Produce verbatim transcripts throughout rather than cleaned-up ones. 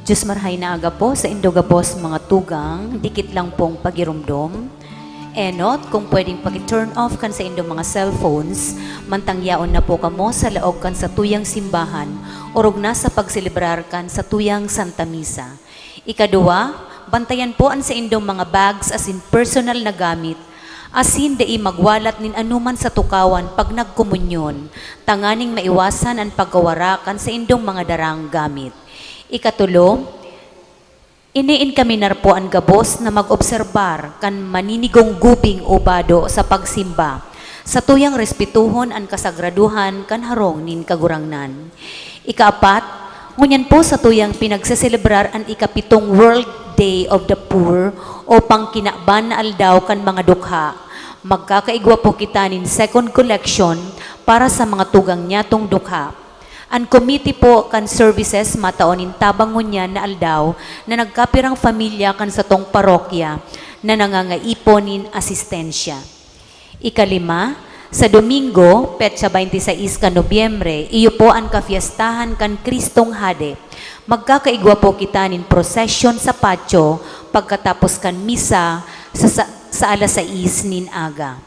Diyos marhay na aga po sa indo gabos mga tugang, dikit lang pong pagirumdom. Enot, kung pwedeng paki-turn off kan sa indong mga cellphones, mantang yaon na po kamo sa laog kan satuyang simbahan, orog na sa pagselebrar kan satuyang Santa Misa. Ikaduwa, bantayan po an saindong mga bags asin personal na gamit, asin dai magwalat nin anoman sa tukawan pag nagkomunyon, tanganing maiwasan an pagkawara kan saindong mga darang gamit. Ikatulo, iniinkaminar po an gabos na mag-obserbar kan maninigong gubing o bado sa pagsimba, satuyang respetohon an kasagradohan kan harong nin Kagurangnan. Ikaapat, ngunyan po satuyang pinagseselebrar an ikapitong World Day of the Poor o pangkinaban na aldaw kan mga dukha. Magkakaigwa po kita nin second collection para sa mga tugang nyatong dukha. An komite po kan services matao nin tabang ngunyan na aldaw na nagkapirang pamilya kan satong parokya na nangangaipo nin asistensya. Ikalima, sa Domingo, petsa twenty-six kan Nobyembre, iyo po an kafiestahan kan Kristong Hade. Magkakaigwa po kita nin prosesyon sa patio pagkatapos kan misa sa, sa, sa alas sais nin aga.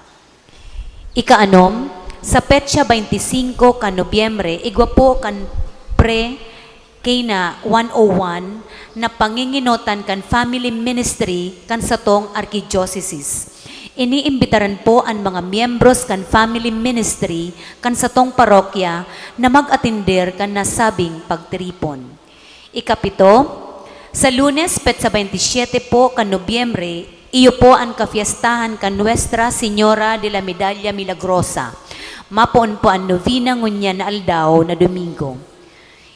Ikaanom, sa petsa twenty-cinco kan Nobyembre, igwa po kan Pre Cana one oh one na panginginotan kan family ministry kan satong arkidyosesis. Iniimbitaran po an mga miyembros kan family ministry kan satong parokya na mag-atender kan nasabing pagtiripon. Ikapito, sa Lunes, petsa twenty-seven po kan Nobyembre, iyo po an kafiestahan kan Nuestra Señora de la Medalla Milagrosa. Mapoon po an novena ngunyan na aldaw na Domingo.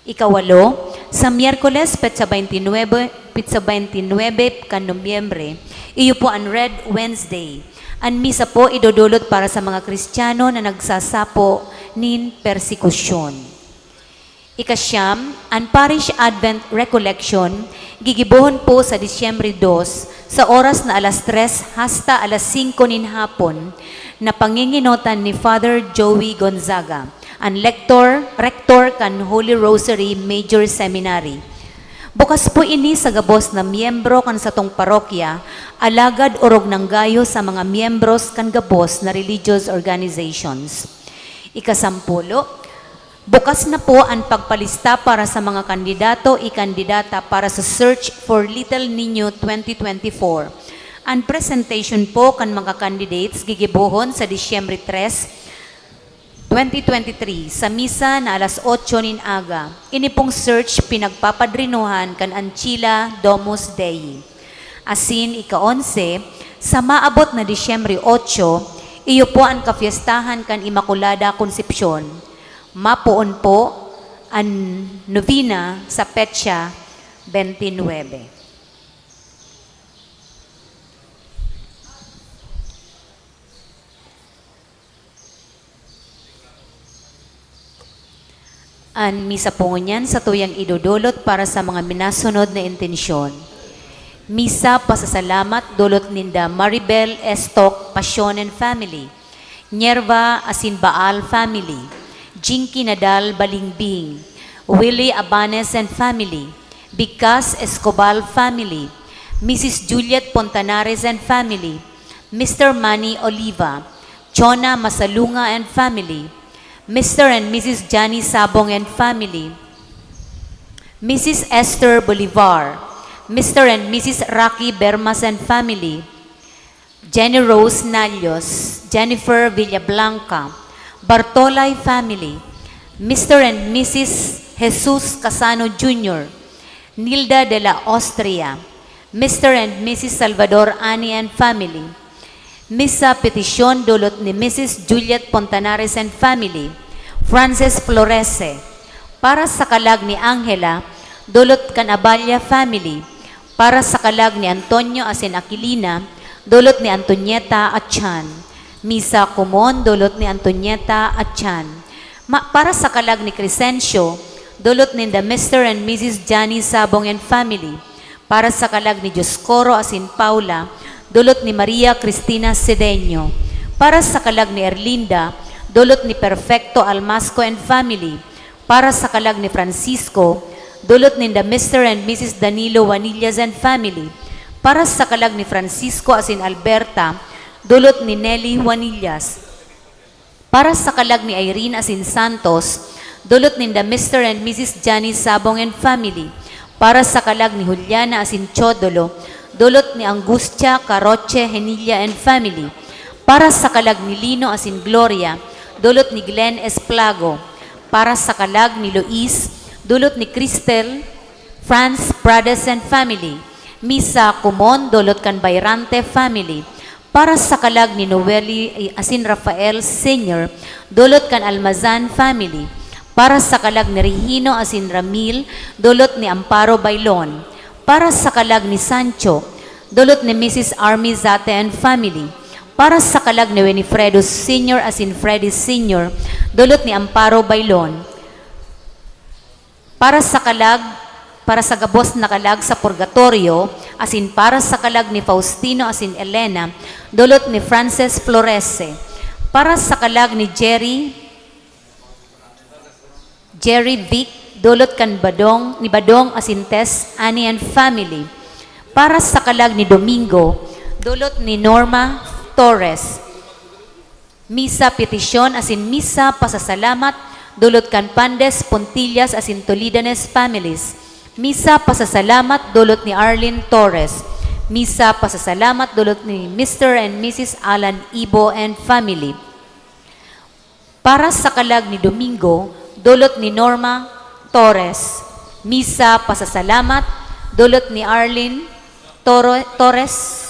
Ikawalo, sa Miyerkules, petsa twenty-nine, petsa twenty-nine kan Nobyembre, iyo po an Red Wednesday. An misa po idodolot para sa mga Kristiyano na nagsasapo nin persekusyon. Ikasyam, an Parish Advent Recollection gigibohon po sa Disyembre dos, sa oras na alas tres hasta alas singko nin hapon, na panginginotan ni Father Joey Gonzaga, an lektor, rektor kan Holy Rosary Major Seminary. Bukas po ini sa gabos na miyembro kan satong parokya, alagad orog nang gayo sa mga miyembros kan gabos na religious organizations. Ikasampulo, bukas na po an pagpalista para sa mga kandidato y kandidata para sa Search for Little Niño twenty twenty-four. An presentation po kan mga candidates gigibohon sa Disyembre tres, twenty twenty-three, sa misa na alas otso nin aga. Ini pong search pinagpapadrinuhan kan Anchila Domus Dei. Asin, ika-onse, sa maabot na Disyembre otso, iyo po an kafiestahan kan Imakulada Concepcion. Mapoon po an novena sa petsa twenty-nine. An misa po ngunyan satuyang idodolot para sa mga minasunod na intensyon. Misa pasasalamat dolot ninda Maribel Estok Pasion and family, Nierva asin Baal family, Jinky Nadal Balingbing, Willie Abanes and family, Bigkas Escobal family, Missus Juliet Pontanares and family, Mister Manny Oliva, Chona Masalunga and family, Mister and Missus Johnny Sabong and family, Missus Esther Bolivar, Mister and Missus Rocky Bermas and family, Jenny Rose Nalios, Jennifer Villablanca, Bartolay family, Mister and Missus Jesus Casano Junior, Nilda de la Austria, Mister and Missus Salvador Ani and family, Misa petisyon dulot ni Missus Juliet Pontanares and family, Frances Florese, para sa kalag ni Angela, dulot kan Aballa family, para sa kalag ni Antonio asin Aquilina, dulot ni Antonieta Achan. Misa komon dulot ni Antonieta Achan. Ma-, para sa kalag ni Crescencio, dulot ninda Mister and Missus Johnny Sabong and family. Para sa kalag ni Dioscoro asin Paula, dulot ni Maria Cristina Sedeño. Para sa kalag ni Erlinda, dulot ni Perfecto Almasco and family. Para sa kalag ni Francisco, dulot ninda Mister and Missus Danilo Juanillas and family. Para sa kalag ni Francisco asin Alberta, dulot ni Nelly Juanillas. Para sa kalag ni Irene asin Santos, dulot ninda Mister and Missus Johnny Sabong and family. Para sa kalag ni Juliana asin Chodolo, dulot ni Angustia Caroche Henilla and family. Para sa kalag ni Lino asin Gloria, dulot ni Glenn Esplago. Para sa kalag ni Luis, dulot ni Cristel Franz Prades and family. Misa Kumon, dulot kan Bayrante family. Para sa kalag ni Noeli asin Rafael Senior, dulot kan Almazan family. Para sa kalag ni Regino asin Ramil, dulot ni Amparo Bailon. Para sa kalag ni Sancho, dulot ni Missus Army Zate and family. Para sa kalag ni Winifredo Senior asin Freddy Senior, dulot ni Amparo Bailon. Para sa kalag, para sa gabos na kalag sa purgatorio, asin para sa kalag ni Faustino asin Elena, dulot ni Frances Florese. Para sa kalag ni Jerry, Jerry Vic, dulot kan Badong, ni Badong asin Tess, Annie and family. Para sa kalag ni Domingo, dulot ni Norma Torres. Misa petisyon asin misa pasasalamat, dulot kan Pandes, Puntillas asin Tolidanes families. Misa pasasalamat, dulot ni Arlene Torres. Misa pasasalamat, dulot ni Mister and Missus Alan Ibo and family. Para sa kalag ni Domingo, dulot ni Norma Torres. Misa pasasalamat, dulot ni Arlene Toro-, Torres.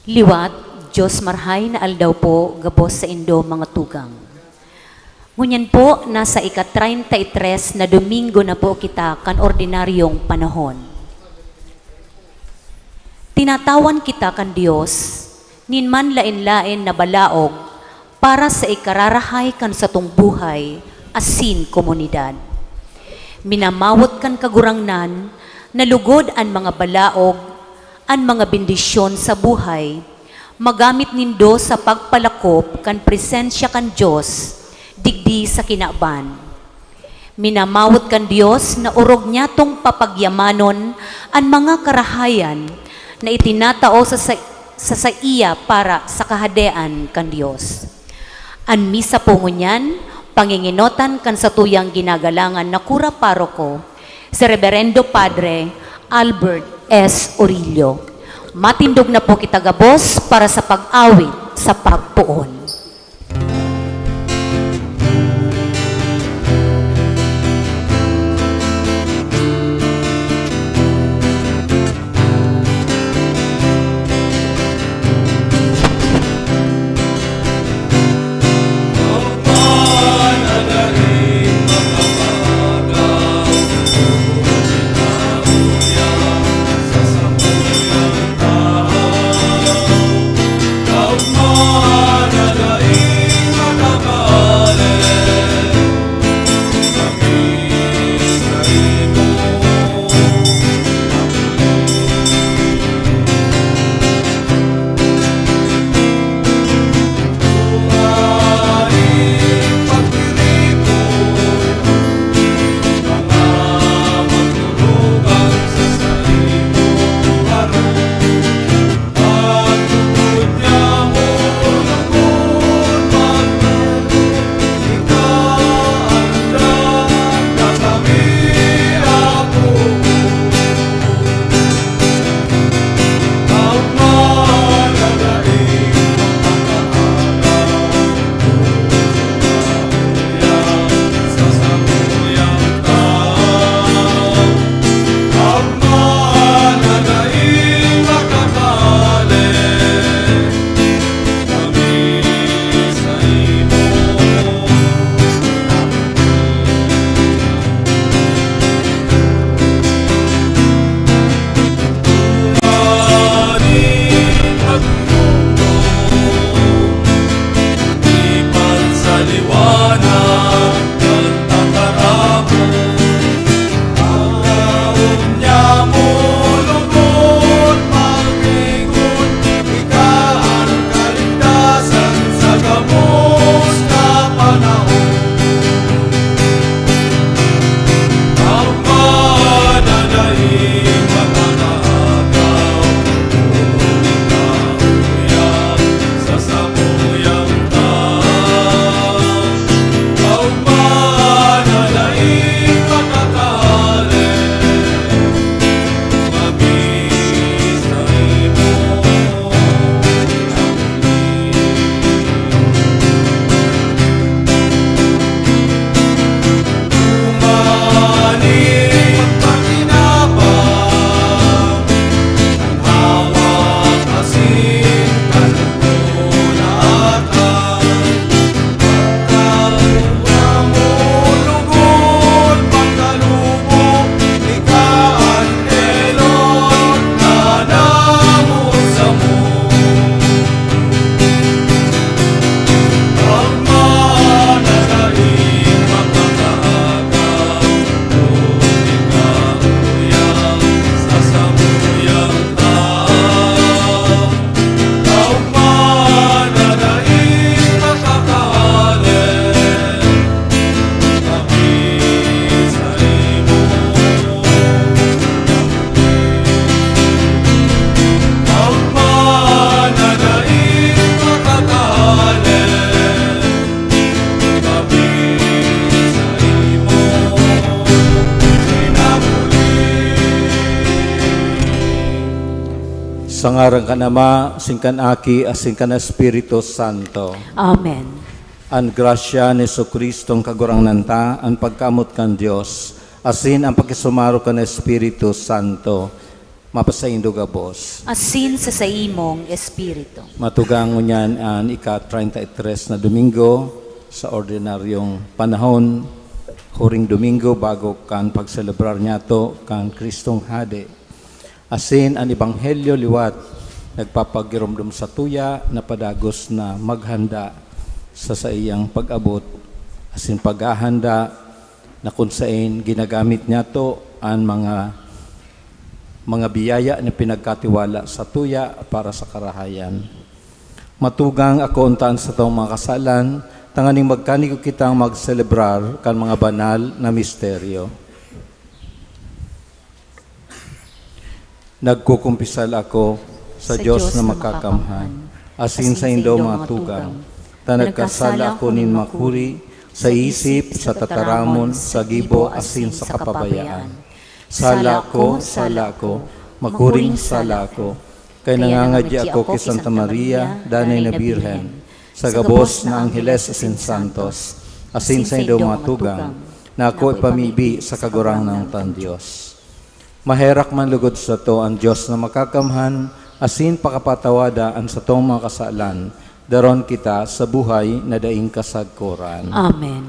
Liwat, Diyos marhay na aldaw po gabos saindo, mga tugang. Ngunyan po, nasa ika-treinta y tres na Domingo na po kita kan ordinaryong panahon. Tinatawan kita kan Dios nin manlaen-laen na balaog para sa ikararahay kan satong buhay asin komunidad. Minamawot kan Kagurangnan na lugod an mga balaog, an mga bendisyon sa buhay, magamit nindo sa pagpalakop kan presensya kan Dios digdi sa kinaban. Minamawot kan Dios na orog niyatong papagyamanon an mga karahayan na itinatao sa, sa, sa saiya para sa Kahadean kan Dios. An misa po ngunyan, pangingenotan kan satuyang ginagalangan na kura paroko, si Reberendo Padre Albert S. Orillo. Matindog na po kita gabos para sa pag-awit sa pagpoon. Sa ngaran kan Ama, asin kan Aki, asin kan Espiritu Santo. Amen. An grasya ni Jesu-Cristong Kagurangnan ta, an pagkamoot kan Dios, asin an pakisumaro kan Espiritu Santo, Mapasaindo gabos. Asin sa saimong espiritu. Matugang ngunyan an ika-treinta y tres na Domingo sa ordinaryong panahon, huring Domingo bago kan pagselebrar niyato kan Cristong Hade. Asin an Ebanghelyo liwat nagpapagiromdom satuya na padagos na maghanda sa saiyang pag-abot asin paghahanda na kun saen ginagamit niyato an mga, mga biyaya na pinagkatiwala satuya para sa karahayan. Matugang ako unta an satong mga kasalan, tanganing magkanigo kitang magselebrar kan mga banal na misteryo. Nagkukumpisal ako sa Sa Dios Dios na na makakamhan, makakamhan, asin asin saindo mga tugang, ta nagkasala ako nin makuri sa isip, sa tataramon, sa gibo, asin sa kapabayaan. Sala ko, sala ko, makuring sala ko. Kaya nangangadya ako ki Santa Maria, danay na Birhen, sa gabos na angheles asin santos, asin saindo mga tugang, na ako ipamibi sa Kagurangnan tang Dios. Maherak man logod sato an Dios na makakamhan, asin pakapatawada an satong mga kasalan, daron kita sa buhay na daing kasagkoran. Amen.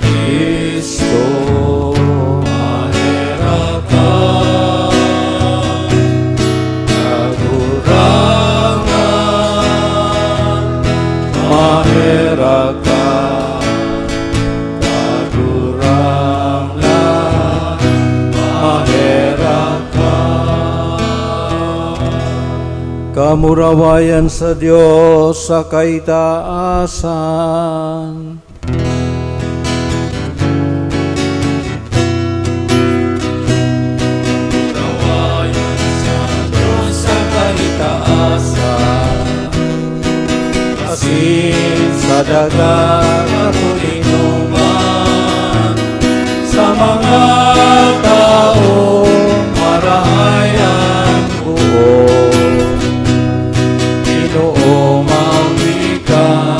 Cristo, maherak ka. Kagurangnan, maherak ka. Kagurangnan, maherak ka. Kamurawayan sa Dios sa kaitaasan. Asin sa daga na kulinuman, sa mga taong marahay ang buo, Ginoo, mawi ka.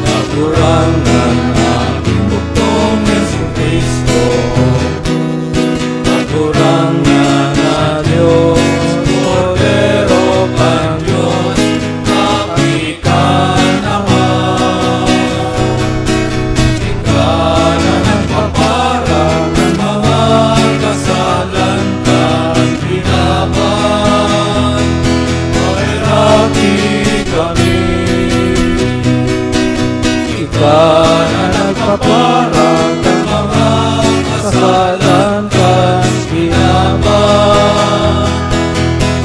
Kagurangnan na Jesu-Cristo, Kagurangnan na Dios, Kordero kan Dios, Aki kan Ama. Ika na nagpapara kan mga kasalan kan kinaban. Paheraki kami. Ika na nagpapara kan mga kasalan kan kinaban.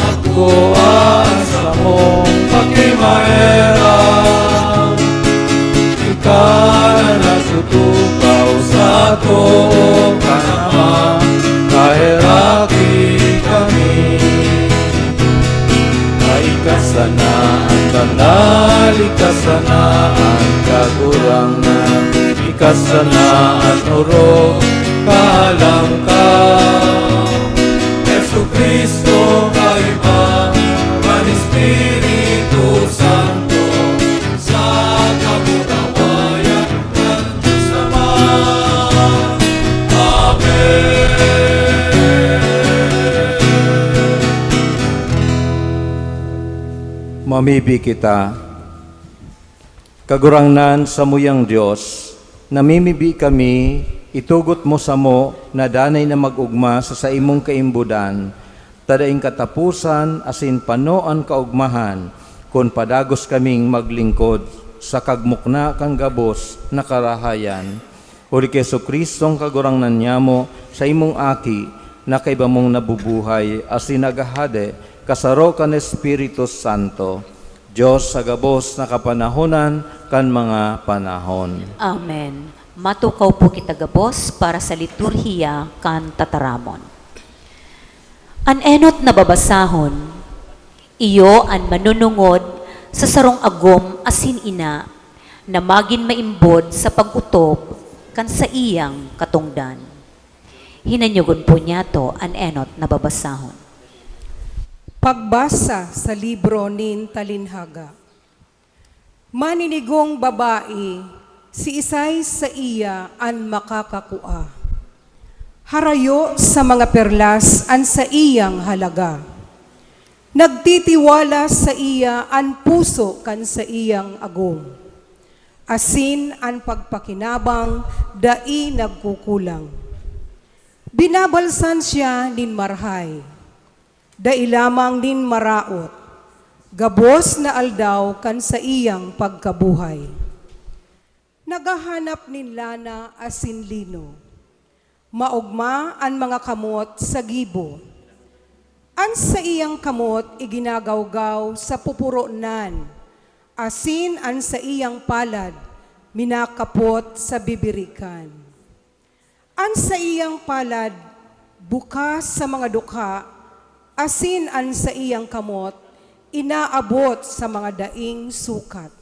Ako an samong pakimaherak. Ika na nagtutukaw sa too kan Ama, paheraki kami. Ika sana an banal, ika sana an Kagurangnan, ika sana an orog, kahalang ka. Jesu-Cristo, kaiba kan Espiritu Santo, sa kamurawayan kan Diyos Ama. Amen. Mamibi kita. Kagurangnan, samuyang Dios, namimibi kami, itugot mo samo na danay na mag-ogma sa saimong kaimbodan, ta daing kataposan asin pano an kaogmahan, kun padagos kaming maglingkod sa kagmukna kan gabos na karahayan. Huli ki Jesu-Cristong Kagurangnan nyamo, sa imong Aki, na kaiba mong nabubuhay asin naghahade, kasaro kan Espiritu Santo, Dios sa gabos na kapanahonan kan mga panahon. Amen. Matukaw po kita gabos para sa liturhiya kan tataramon. An enot na babasahon, iyo an manunungod sa sarong agom asin ina na magin maimbod sa pag-otob kan saiyang katongdan. Hinanyogon po niyato an enot na babasahon. Pagbasa sa libro nin Talinhaga. Maninigong babae, siisay saiya an makakakua? Harayo sa mga perlas an saiyang halaga. Nagtitiwala saiya an puso kan saiyang agom, asin an pagpakinabang dai nagkukulang. Binabalsan siya nin marahay, dai lamang nin maraot, gabos na aldaw kan saiyang pagkabuhay. Naghahanap nin lana asin lino. Maogma an mga kamot sa gibo. An saiyang kamot iginagawgaw sa pupuronan, asin an saiyang palad minakapot sa bibirikan. An saiyang palad bukas sa mga dukha, asin an saiyang kamot inaabot sa mga daing sukat.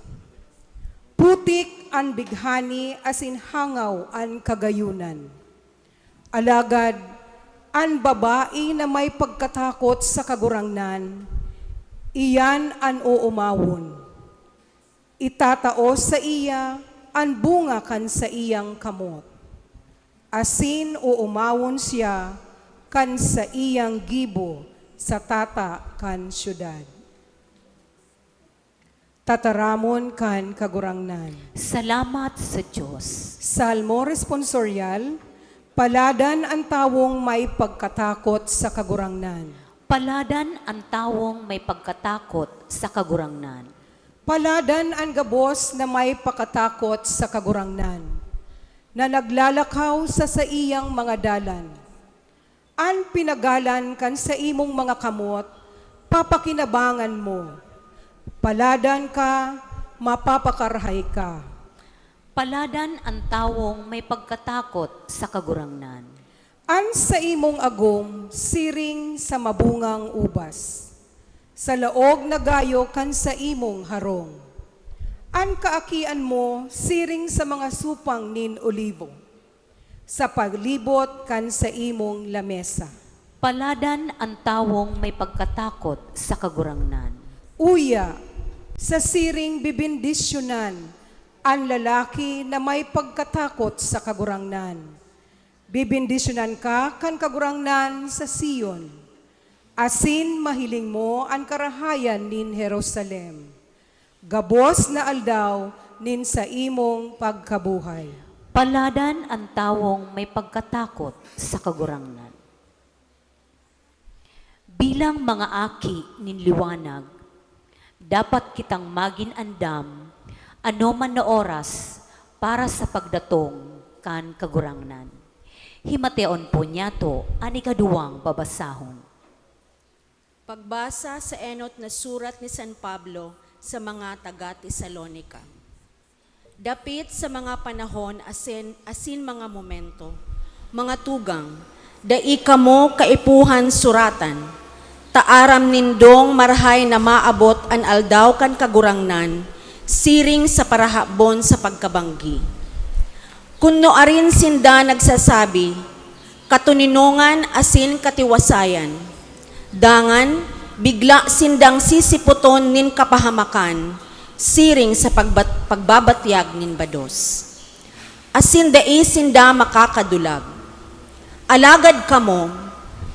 Putik an bighani asin hangaw an kagayonan. Alagad an babae na may pagkatakot sa Kagurangnan, iyan an oomawon. Itatao saiya an bunga kan saiyang kamot, asin oomawon siya kan saiyang gibo sa tata kan syudad. Tataramon kan Kagurangnan. Salamat sa Dios. Salmo Responsorial. Paladan an tawong may pagkatakot sa Kagurangnan. Paladan an tawong may pagkatakot sa Kagurangnan. Paladan an gabos na may pakatakot sa Kagurangnan, na naglalakaw sa saiyang mga dalan. An pinagalan kan saimong mga kamot, papakinabangan mo. Paladan ka, mapapakarahay ka. Paladan an tawong may pagkatakot sa Kagurangnan. An saimong agom siring sa mabungang ubas, sa laog na gayo kan saimong harong. An kaakian mo siring sa mga supang nin olibo, sa palibot kan saimong lamesa. Paladan an tawong may pagkatakot sa Kagurangnan. Uya, sa siring bibendisyonan an lalaki na may pagkatakot sa Kagurangnan. Bibendisyonan ka kan Kagurangnan sa Sion, asin mahiling mo an karahayan nin Jerusalem, gabos na aldaw nin saimong pagkabuhay. Paladan an tawong may pagkatakot sa Kagurangnan. Bilang mga aki nin liwanag, dapat kitang magin andam anoman na oras para sa pagdatong kan Kagurangnan. Himateon po niyato an ikaduwang babasahon. Pagbasa sa enot na surat ni San Pablo sa mga taga-Tesalonica. Dapit sa mga panahon asin, asin mga momento, mga tugang, dai kamo kaipuhan suratan, ta aram nindong marahay na maabot an aldaw kan Kagurangnan, siring sa parahabon sa pagkabanggi. Kun nuarin sinda nagsasabi, "Katoninongan asin katiwasayan," dangan bigla sindang sisiputon nin kapahamakan siring sa pagbat-, pagbabatyag nin bados, asin dai sinda makakadulag. Alagad kamo,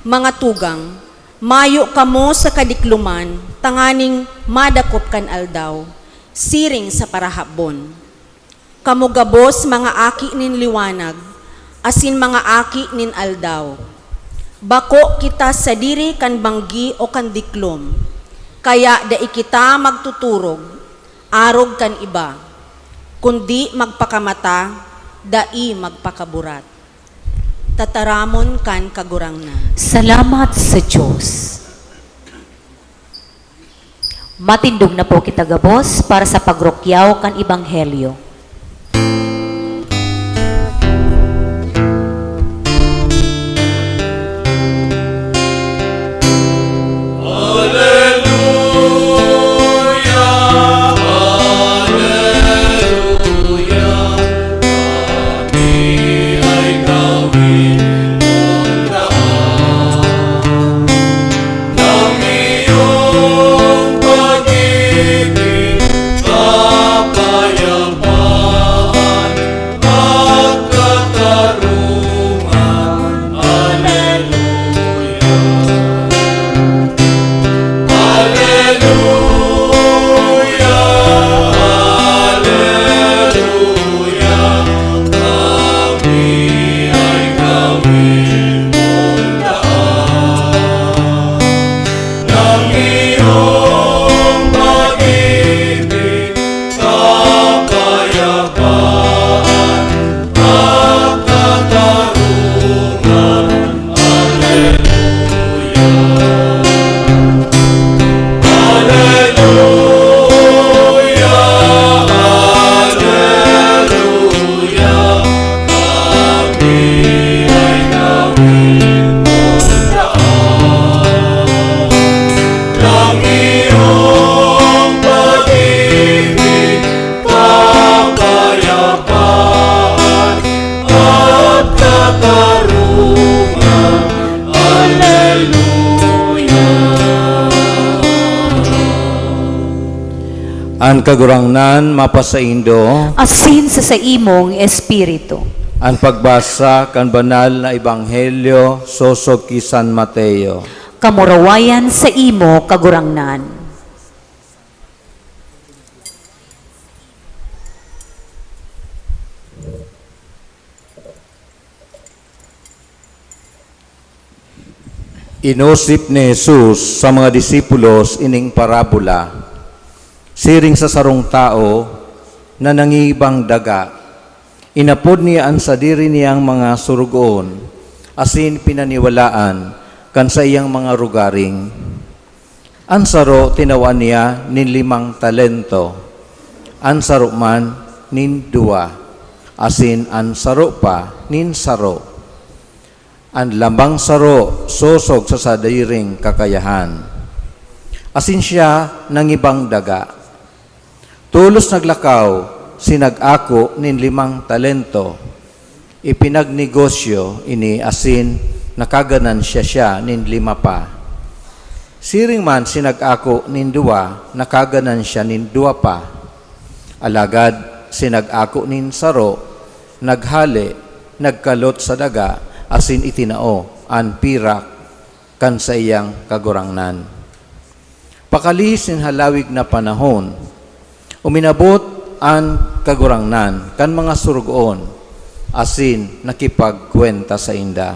mga tugang, mayo kamo sa kadikloman tanganing madakop kan aldaw, Siring sa parahabon, kamo gabos mga aki nin liwanag asin mga aki nin aldaw. Bako kita sadiri kan banggi o kan diklom, kaya dai kita magtuturog arog kan iba, kundi magpakamata, dai magpakaburat. Tataramon kan Kagurangnan. Salamat sa Diyos. Matindog na po kita gabos para sa pagrukyaw kan Ebanghelyo. Aleluya, aleluya, kami ay gawin mong daan. Ng iyong pag-ibig, kapayapaan, at katarungan. Aleluya. Aleluya, aleluya, kami ay gawin mong daan. Ng iyong pag-ibig, kapayapaan, at katarungan. Aleluya. Aleluya, aleluya, kami ay gawin mong daan. Ng iyong pag-ibig, kapayapaan, at katarungan. Aleluya. An Kagurangnan mapasaindo. Asin sa saimong espiritu. An pagbasa kan Banal na Ebanghelyo sosog ki San Mateo. Kamurawayan saimo, Kagurangnan. Inosip ni Jesus sa mga disipulos ining parabola, siring sa sarong tawo na nangibang daga. Inapod niya an sadiri niyang mga sorogoon asin pinaniwalaan kan saiyang mga rogaring. An saro tinawan niya nin limang talento, an saro man nin duwa, asin an saro pa nin saro. An lambang saro sosog sa sadiring kakayahan. Asin siya nangibang daga. Tolos naglakaw si nag-ako nin limang talento. Ipinagnegosyo ini asin nakaganansya siya nin lima pa. Siring man si nag-ako nin duwa, nakaganansya nin duwa pa. Alagad si nag-ako nin saro, naghale, nagkalot sa daga, asin itinao an pirak kan saiyang kagurangnan. Pakalihis nin halawig na panahon, uminabot an Kagurangnan kan mga sorogoon asin nakipagkwenta sainda.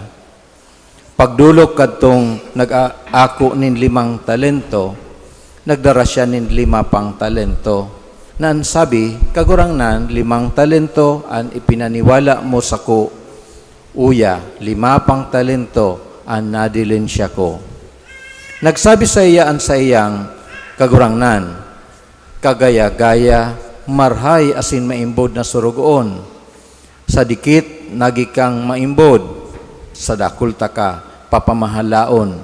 Pagdolok kadtong nag-a-, ako nin limang talento, nagdara siya nin lima pang talento, na an sabi, "Kagurangnan, limang talento an ipinaniwala mo sako, uya, lima pang talento an nadilensya ko." Nagsabi saiya an saiyang kagurangnan, "Kagaya-gaya, marhay asin maimbod na sorogoon. Sa dikit, nagi kang maimbod, sa dakul taka papamahalaon.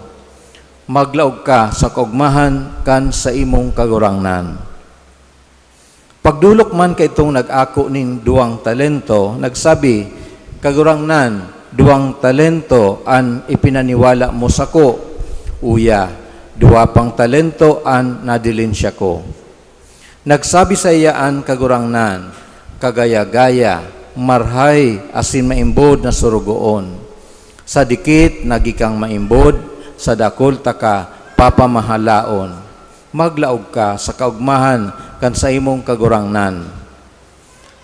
Maglaog ka sa kaogmahan kan saimong kagurangnan." Pagdolok man kaitong nag-ako nin duwang talento, nagsabi, "Kagurangnan, duwang talento an ipinaniwala mo sako, uya, duwa pang talento an nadilensya ko." Nagsabi saiya an kagurangnan, "Kagaya-gaya, marhay asin maimbod na sorogoon. Sa dikit, nagi kang maimbod, sa dakul taka papamahalaon. maglaog ka sa kaogmahan kan saimong kagurangnan.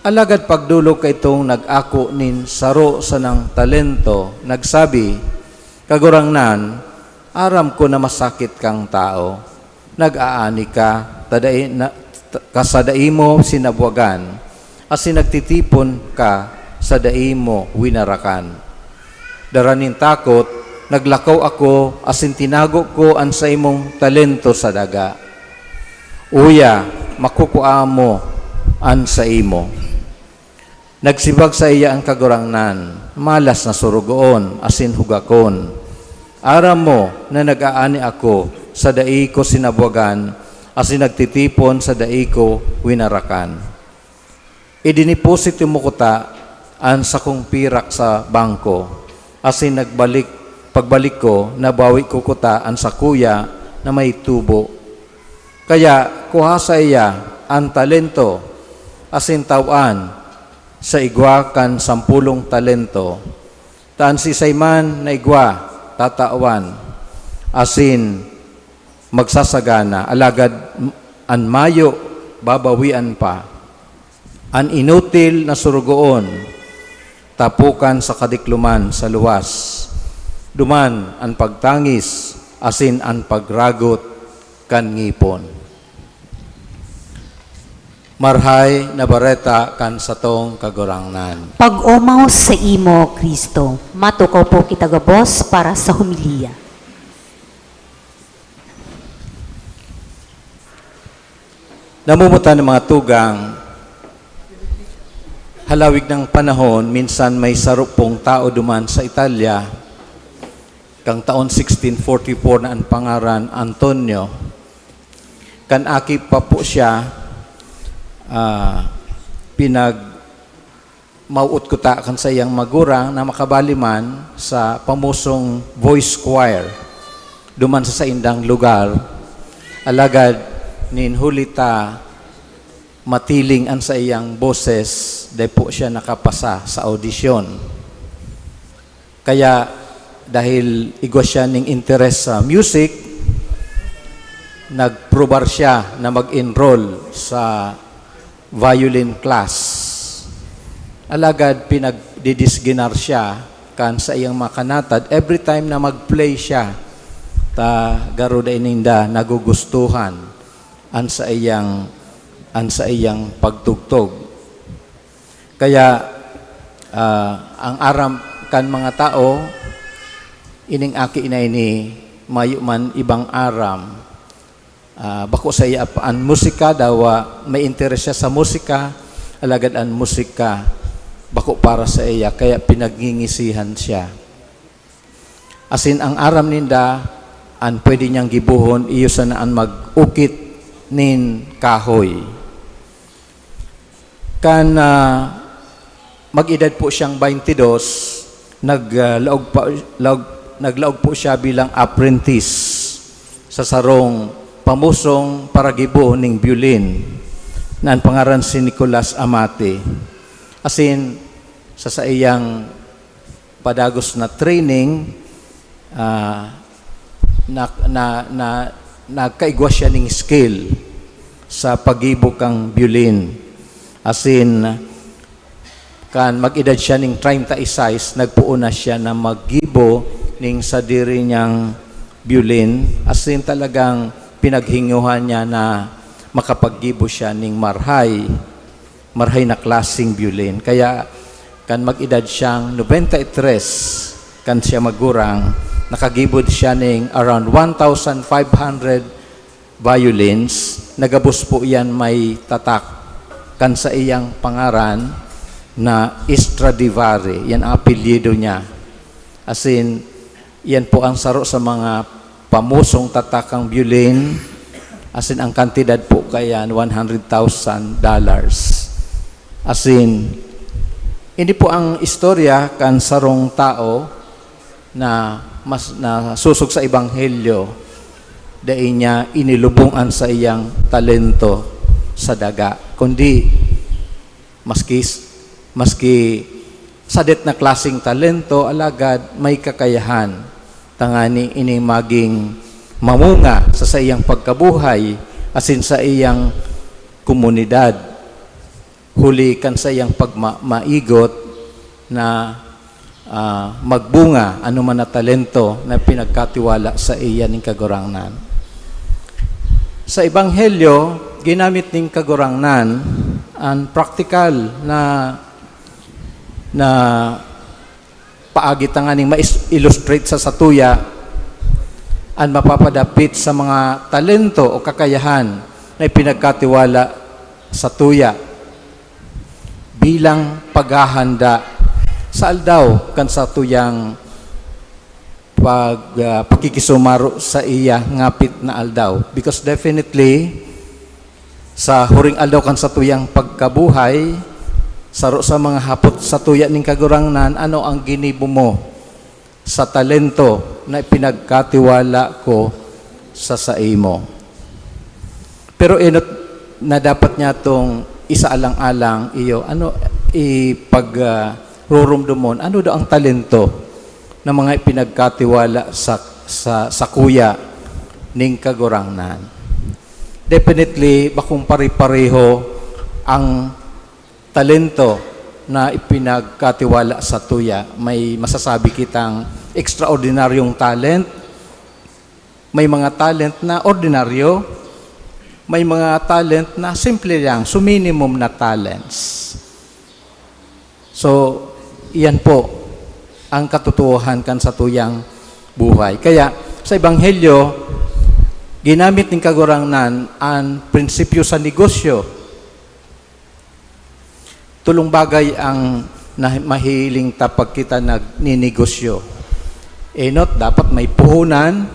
Alagad pagdolok kaitong nag-ako nin saro sanang talento, nagsabi, "Kagurangnan, aram ko na masakit kang tao. Nag-aani ka, ta dai na, ka sa dai mo sinabwagan, asin nagtitipon ka sa dai mo winarakan." Dara nin takot, naglakaw ako asin tinago ko an saimong talento sa daga. Uya, makukua mo an saimo. Nagsibag saiya an Kagurangnan, malas na sorogoon asin hugakon. Aram mo na nag-aani ako sa dai ko sinabwagan asin nagtitipon sa dai ko winarakan. Idiniposito mo kuta an sakong pirak sa bangko, asin nagbalik, pagbalik ko, nabawi ko kuta an sakuya na may tubo. Kaya kuha saiya an talento asin taw-an sa igwa kan sampolong talento, ta an siisay man na igwa tatawan, asin magsasagana, alagad an mayo babawian pa. An inutil na sorogoon, tapokan sa kadikloman sa luwas. Duman an pagtangis asin an pagragot kan ngipon. Marhay na Bareta kan satong Kagurangnan. Pag-omaw saimo, Cristo. Matukaw po kita gabos para sa homilya. Namumutan ng mga tugang, halawig ng panahon, minsan may saro pong tao duman sa Italia, kan taon sixteen forty-four na an pangaran Antonio. Kan aki pa po siya, ah, pinag-, mawot kuta kan saiyang magurang na makabali man sa pamosong voice choir duman sa saindang lugar. Alagad nin huli ta matiling an saiyang boses, dai po siya nakapasa sa audisyon. Kaya dahil igwa siya ning interes sa music, nagprobar siya na mag-enroll sa violin class. Alagad pinagdidisginar siya kan saiyang mga kanatad every time na mag-play siya, ta garo dai ninda nagugustuhan an saiyang, an saiyang pagtugtog. Kaya, ah, ang aram kan mga tao, ining aki na ini, mayo man ibang aram, ah, bako saiya pa an musika, dawa may interes siya sa musika, alagad an musika bako para saiya, kaya pinagngingisihan siya. Asin ang aram ninda, an pwede niyang gibohon, iyo sana an mag-ukit nin kahoy. Kan, ah, mag-edad po siyang baynte dos, nag, ah, laog pa, laog, naglaog po siya bilang apprentice sa sarong pamosong paragibo ning biolin na an pangaran si Nicolas Amati. Asin, sa saiyang padagos na training, ah, na, na, na, nagkaigwa siya ning skill sa paggibo kan biolin. Asin, kan mag-edad siya ning treinta y seis, nagpoon na siya na maggibo ning sadiri niyang biolin. Asin talagang pinaghingohan niya na makapaggibo siya ning marhay, marhay na klaseng biolin. Kaya kan mag-edad siyang nobenta y tres, kan siya magurang, nakagibo siya ning around one thousand five hundred violins. Nagabos po iyan may tatak kan saiyang pangaran na Stradivari. Yan ang apelyido niya. Asin, yan po ang saro sa mga pamosong tatakang biolin, asin ang kantidad po kayan, one hundred thousand dollars. Asin, ini po ang istorya kan sarong tao na mas, nasusog sa ebanghelyo, dai niya inilubong an saiyang talento sa daga, kundi maski, maski sadet na klaseng talento, alagad may kakayahan tangani ining maging mamunga sa saiyang pagkabuhay asin sa iyang komunidad, huli kan saiyang pagma-, maigot na, ah, magbunga anoman na talento na pinagkatiwala sa iya ning Kagurangnan. Sa Ebanghelyo, ginamit ning Kagurangnan an praktikal na, na paagi tanganing ma-illustrate sa satuya an mapapadapit sa mga talento o kakayahan na ipinagkatiwala satuya bilang paghahanda sa aldaw kan satuyang pag, ah, pakikisumaro sa iya ngapit na aldaw. Because definitely, sa huring aldaw kan satuyang pagkabuhay, saro sa mga hapot satuya ning Kagurangnan, "Ano ang ginibo mo sa talento na ipinagkatiwala ko sa saimo?" Pero enot na dapat niya tong isaalang-alang iyo, ano, ipag, ah, rurumdomon, ano daw ang talento ng mga ipinagkatiwala sa, sa, sakuya ning Kagurangnan? Definitely, bakong pare-pareho ang talento na ipinagkatiwala satuya. May masasabi kitang ekstraordinaryong talent, may mga talent na ordinaryo, may mga talent na simple lang, so minimum na talents. So, iyan po ang katotohanan kan satuyang buhay. Kaya, sa Ebanghelyo, ginamit ning Kagurangnan an prinsipyo sa negosyo. Tolong bagay ang na-, mahiling ta pag kita nagninegosyo. Enot, dapat may puhunan.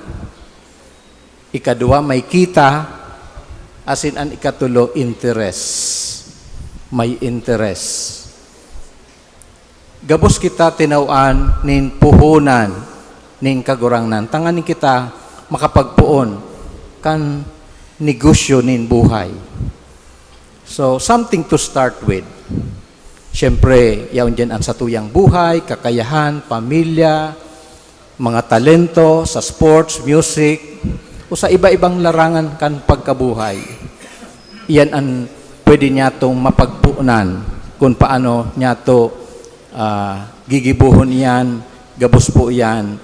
Ikaduwa, may kita. Asin an ikatulo, interes. May interes. Gabos kita tinawan nin puhunan nin Kagurangnan, tanganing kita makapagpoon kan negosyo nin buhay. So, something to start with. Siyempre, yaon diyan ang satuyang buhay, kakayahan, pamilya, mga talento sa sports, music, o sa iba-ibang larangan kan pagkabuhay. Iyan an pwede niyatong mapagponan kun paano niyato, ah, gigibohon iyan, gabos po iyan,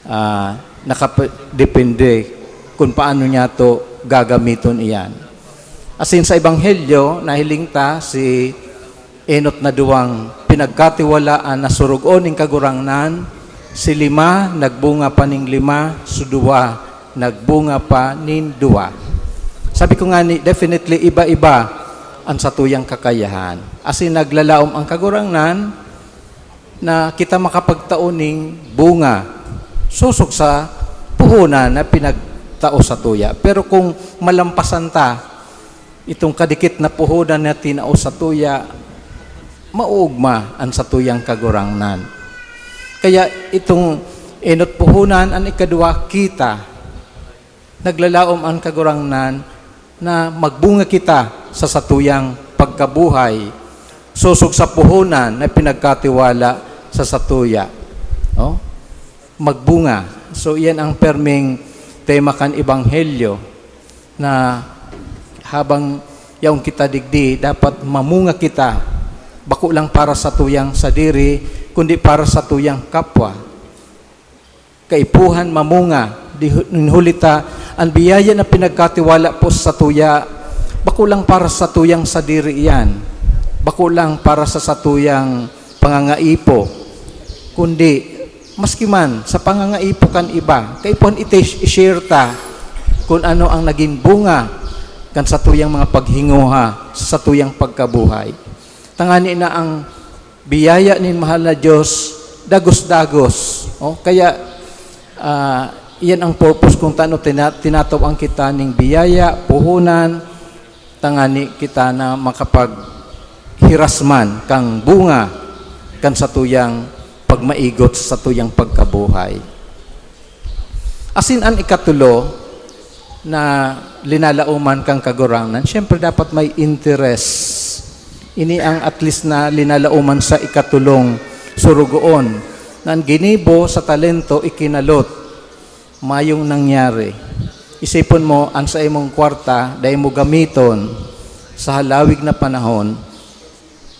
ah, nakap-, depende kun paano niyato gagamiton iyan. Asin sa Ebanghelyo, nahiling ta si enot na duwang pinagkatiwalaan na surugon nin Kagurangnan, si lima nagbunga pa nin lima, si duwa nagbunga pa nin duwa. Sabi ko ngani, definitely iba-iba an satuyang kakayahan. Asin naglalaom ang Kagurangnan na kita makapagtao ning bunga sosog sa puhunan na pinagtao satuya. Pero kung malampasan ta itong kadikit na puhunan na tinao satuya, mauugma an satuyang Kagurangnan. Kaya itong enot puhunan, an ikaduwa, kita. Naglalaom an Kagurangnan na magbunga kita sa satuyang pagkabuhay, sosog sa puhunan na pinagkatiwala sa satuya. No? Magbunga. So, iyan ang perming tema kan Ebanghelyo, na habang yaon kita digdi, dapat mamunga kita, bako lang para satuyang sadiri, kundi para satuyang kapwa. Kaipuhan mamunga, di hu-, huli ta, an biyaya na pinagkatiwala po sa satuya, bako lang para satuyang sadiri iyan, bako lang para sa satuyang pangangaipo, kundi maski man sa pangangaipo kan iba, kaipuhan iti-, i-share ta kun ano ang nagin bunga kan satuyang mga paghinguha sa satuyang pagkabuhay. Tangani na ang biyaya nin mahal na Diyos, dagos-dagos. Oh, kaya, ah, iyan ang purpose kung tano tina-, tinatawang kita ning biyaya, puhunan, tangani kita na makapaghiras man kan bunga kan satuyang pagmaigot sa satuyang pagkabuhay. Asin an ikatulo na linalaoman kan Kagurangnan, siyempre dapat may interes. Ini ang at least na linalaoman sa ikatulong surugoon, na an ginibo sa talento ikinalot, mayong nangyari. Isipon mo, ang saimong kwarta, dai mo gamiton sa halawig na panahon,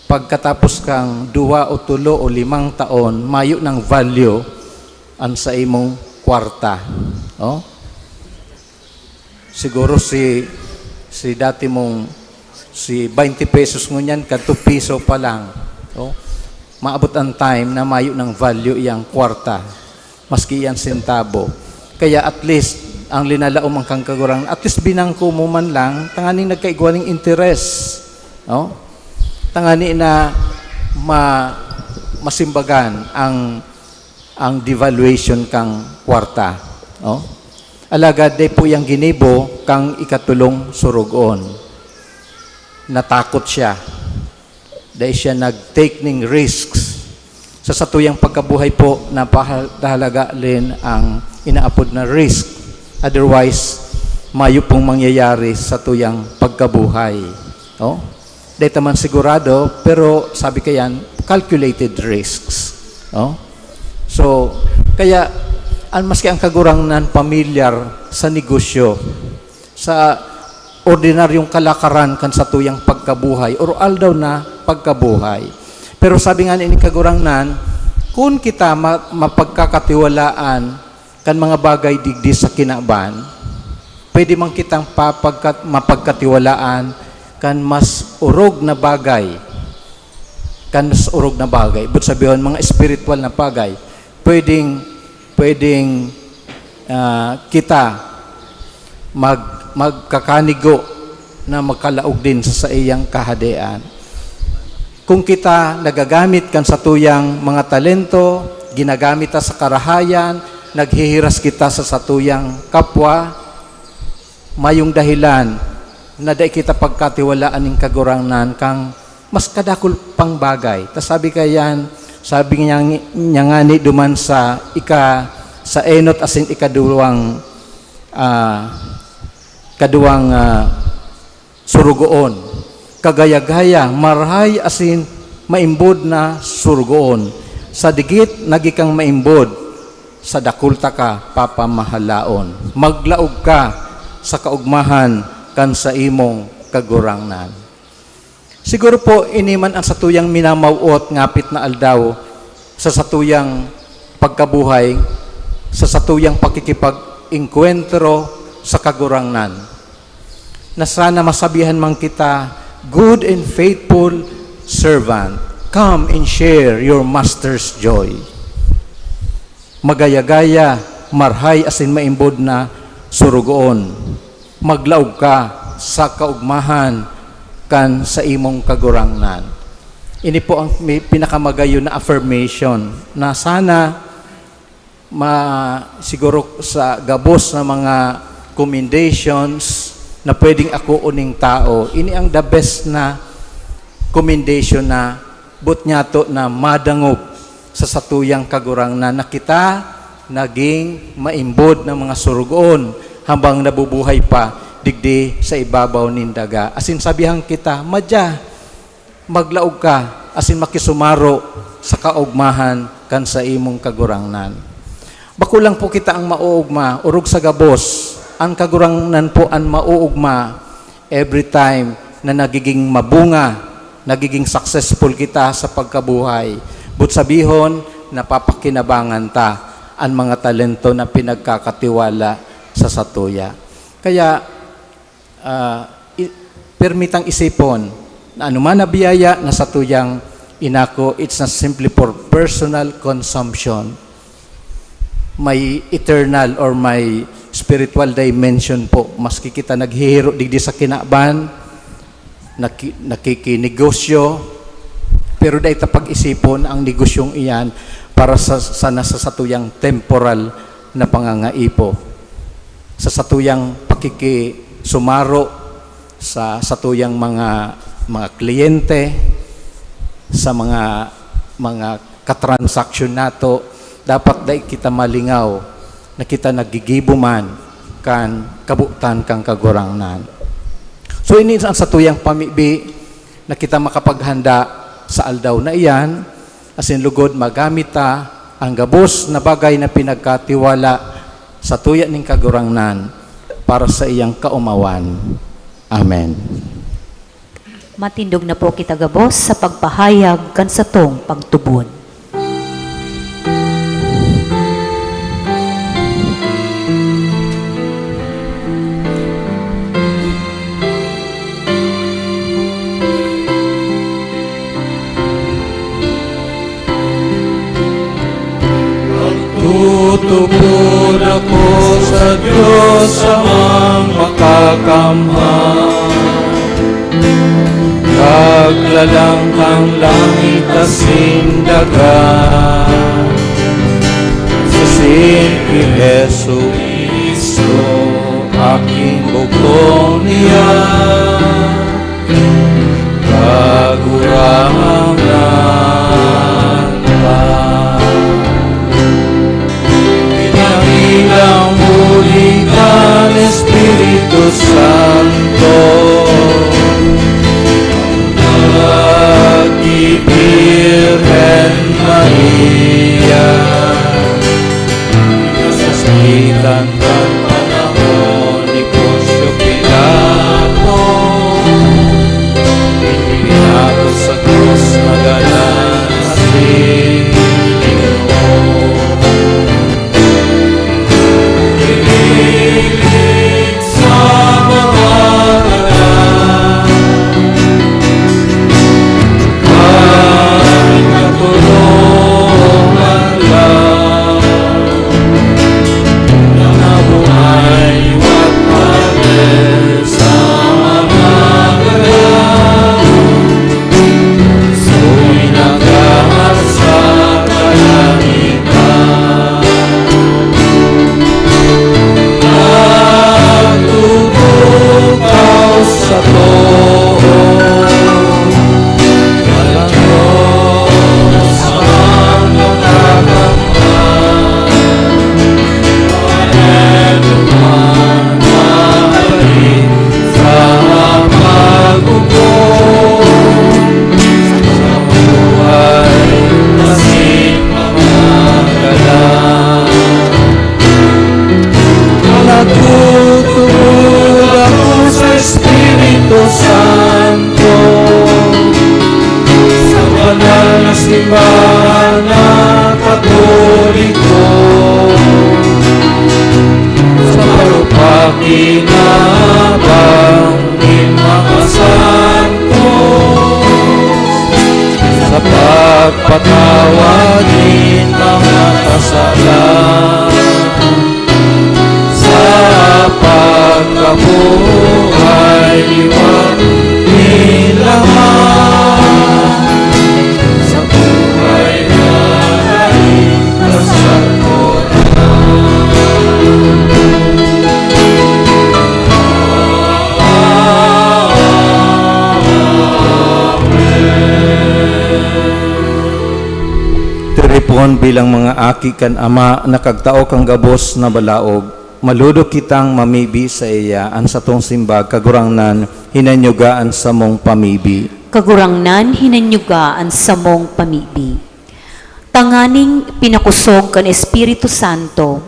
pagkatapos kang duwa o tulo o limang taon, mayo ng value ang saimong kwarta. Oh? Siguro si, si dati mong, si twenty pesos ngunyan, kadto piso pa lang. Oh? Maabot ang time na mayo ng value iyang kwarta, maski iyang sentabo. Kaya at least, ang linalaom ang kang Kagurangnan, at least binangko mo man lang, tanganing nagkaigwa ning interes. No? Tangani na ma-, masimbagan ang, ang devaluation kang kwarta. No? Alagad dai po iyang ginibo kang ikatulong surugon. Natakot siya. Dai siya nag-take ning risks. Sa satuyang pagkabuhay po, napahal-, napahalaga rin ang inaapod na risk. Otherwise, mayo pong mangyayari sa satuyang pagkabuhay. Oh? Dai ta man sigurado, pero sabi kayan, calculated risks. Oh? So, kaya, an-, maski ang Kagurangnan pamilyar sa negosyo, sa ordinaryong kalakaran kan satuyang pagkabuhay, or aldaw na pagkabuhay. Pero sabi nga ni Kagurangnan, kun kita ma-, mapagkakatiwalaan kan mga bagay digdi sa kinaban, pwede man kitang papagkat-, mapagkatiwalaan kan mas orog na bagay, kan mas orog na bagay. Ibig sabihin, mga espiritual na bagay. Pwedeng, pwedeng, ah, kita mag-, magkakanigo na makalaog din sa saiyang Kahadean. Kung kita nagagamit kan satuyang mga talento, ginagamit ta sa karahayan, naghihiras kita sa satuyang kapwa, mayong dahilan na dai kita pagkatiwalaan nin Kagurangnan kang mas kadakul pang bagay. Ta sabi kayan, sabi niya, niya ngani duman sa ika-, sa enot asin ikaduwang, ah, kaduwang, ah, surugoon. Kagaya-gaya, marahay asin maimbod na surugoon. Sa digit, nagikang maimbod, sa dakul ta ka papamahalaon. Maglaog ka sa kaogmahan kan saimong Kagurangnan. Siguro po, ini man ang satuyang minamaw-ot ngapit na aldaw sa satuyang pagkabuhay, sa satuyang pakikipag-engkwentro sa Kagurangnan, na sana masabihan man kita, "Good and faithful servant, come and share your master's joy." Magaya-gaya, marhay asin maimbod na surugoon, maglaog ka sa kaogmahan kan saimong Kagurangnan. Ini po ang mi-, pinakamagayon na affirmation na sana ma-, siguro sa gabos na mga commendations na pwedeng akoon ning tao, ini ang the best na commendation na boot niyato na madangog sa satuyang Kagurangnan na kita naging maimbod na mga surugoon habang nabubuhay pa digdi sa ibabaw nin daga. Asin sabihan kita, "Madya, maglaog ka asin makisumaro sa kaogmahan kan saimong Kagurangnan." Bako lang po kita ang maoogma, orog sa gabos, ang Kagurangnan po an maoogma every time na nagiging mabunga, nagiging successful kita sa pagkabuhay. Boot sabihon, napapakinabangan ta an mga talento na pinagkakatiwala sa satuya. Kaya, ah, i-, permitang isipon na anuman na biyaya na satuyang inako, it's not simply for personal consumption. May eternal or may spiritual dimension po. Maski kita naghihiro digdi sa kinaban, naki-, nakikinegosyo, pero dai ta pag-isipon ang negosyong iyan para sa, sana sa satuyang temporal na pangangaipo, sa satuyang pakikisumaro sa satuyang mga, mga kliyente, sa mga, mga katransaksyon nato. Dapat dai kita malingaw na kita naggigibo man kan kabotan kan Kagurangnan. So, ini ang satuyang pamibi na kita makapaghanda sa aldaw na iyan, asin lugod magamit ta ang gabos na bagay na pinagkatiwala satuya nin Kagurangnan. para sa iyang kaomawan. Amen. Matindog na po kita gabos sa pagpahayag kan satong pagtubod. Magtutubod ako sa Diyos sa mga makakamhan, kaglalang kan langit asin daga, asin ki Jesu-Cristo, aking bugtong niya. Kagurangnan ta. Pinabilang huli kan Espiritu Santo, Aki Birhen Maria, kasakitan kan panahon ni Poncio Pilato, pinatos sa krus, nagadan asin itinao. Piniling sa mga kalan, kan katulongan lang. Nagtutubod ako sa Espiritu Santo, sa banal na simbahan na Katoliko, sa pagpapakinabang nin mga santo, sa pagpatawad nin mga kasalan, sa pagkabuhay liwat nin laman, sa buhay na kaligtasan ko. Tiripon bilang mga aki kan Ama na kagtao kan gabos na balaog, malodok kitang mamibi saiya. An satong simbag, Kagurangnan, hinanyuga an samong pamibi. Kagurangnan, hinanyuga an samong pamibi. Tanganing pinakosog kan Espiritu Santo,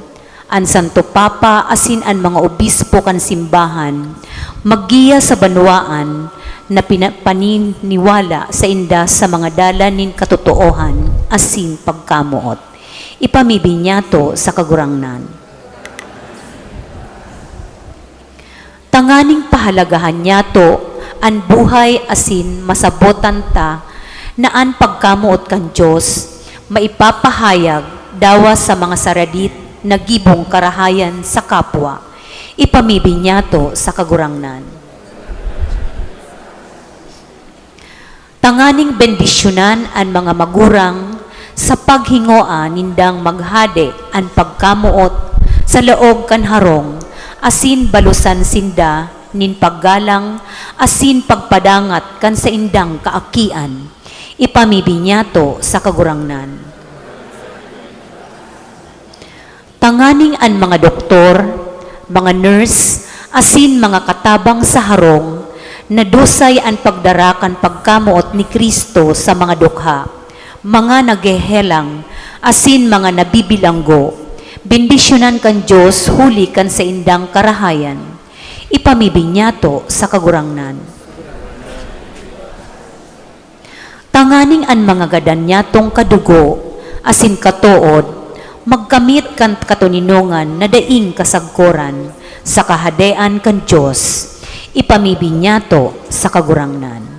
an Santo Papa asin an mga obispo kan simbahan maggiya sa banwaan na pina-, paniniwala sainda sa mga dalan nin katotoohan asin pagkamoot. Ipamibi niyato sa Kagurangnan. Tanganing pahalagahan niyato an buhay asin masabotan ta na an pagkamoot kan Dios maipapahayag dawas sa mga saradit na gibong karahayan sa kapwa. Ipamibi niyato sa Kagurangnan. Tanganing bendisyonan an mga magurang sa paghingoa nindang maghade an pagkamoot sa laog kan harong, asin balosan sinda nin paggalang asin pagpadangat kan saindang kaakian. Ipamibi niyato sa Kagurangnan. Tanganing an mga doktor, mga nurse, asin mga katabang sa harong na dusay an pagdara kan pagkamoot ni Cristo sa mga dukha, mga naghehelang, asin mga nabibilanggo, Bendisyonan kan Dios huli kan saindang karahayan. Ipamibi niyato sa Kagurangnan. Tanganing an mga gadan niyatong kadugo asin katood magkamit kan katoninongan na daing kasagkoran sa Kahadean kan Dios, ipamibi niyato sa Kagurangnan.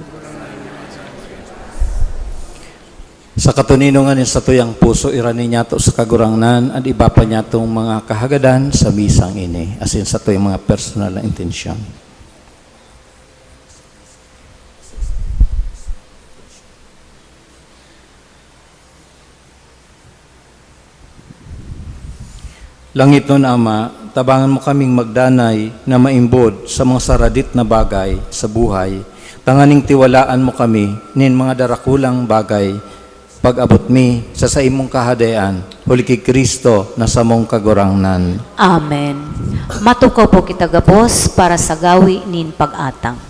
Sa katoninongan nin satuyang puso, irani niyato sa Kagurangnan an iba pa niyatong mga kahagadan sa misang ini, asin satuyang mga personal na intensyon. Langitnon Ama, tabangan mo kaming magdanay na maimbod sa mga saradit na bagay sa buhay, tanganing tiwalaan mo kami nin mga darakulang bagay pag-abot mi sa saimong Kahadean, huli ki Cristo na samong Kagurangnan. Amen. Matukaw po kita gabos para sa gawi nin pag-atang.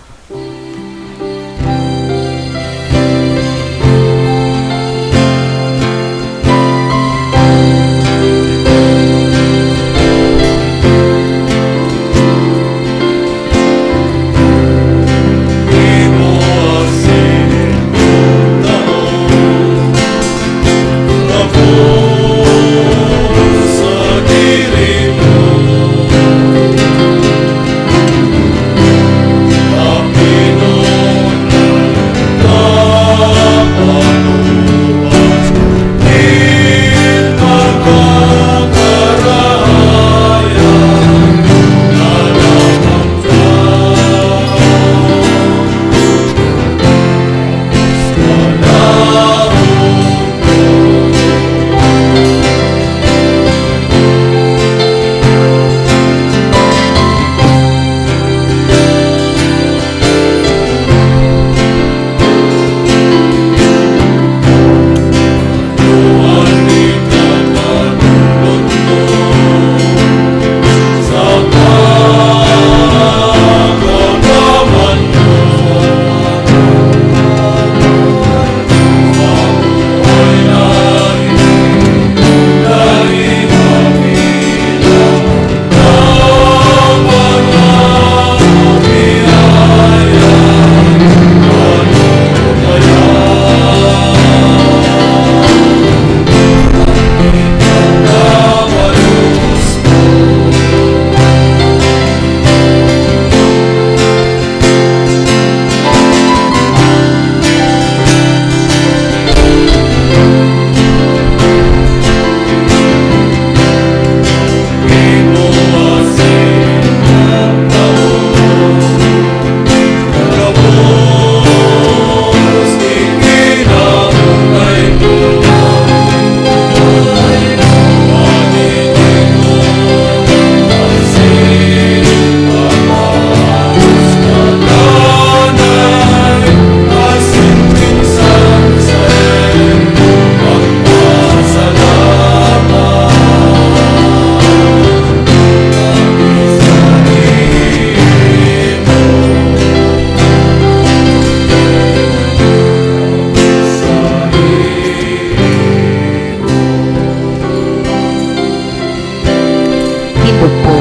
Ibo po.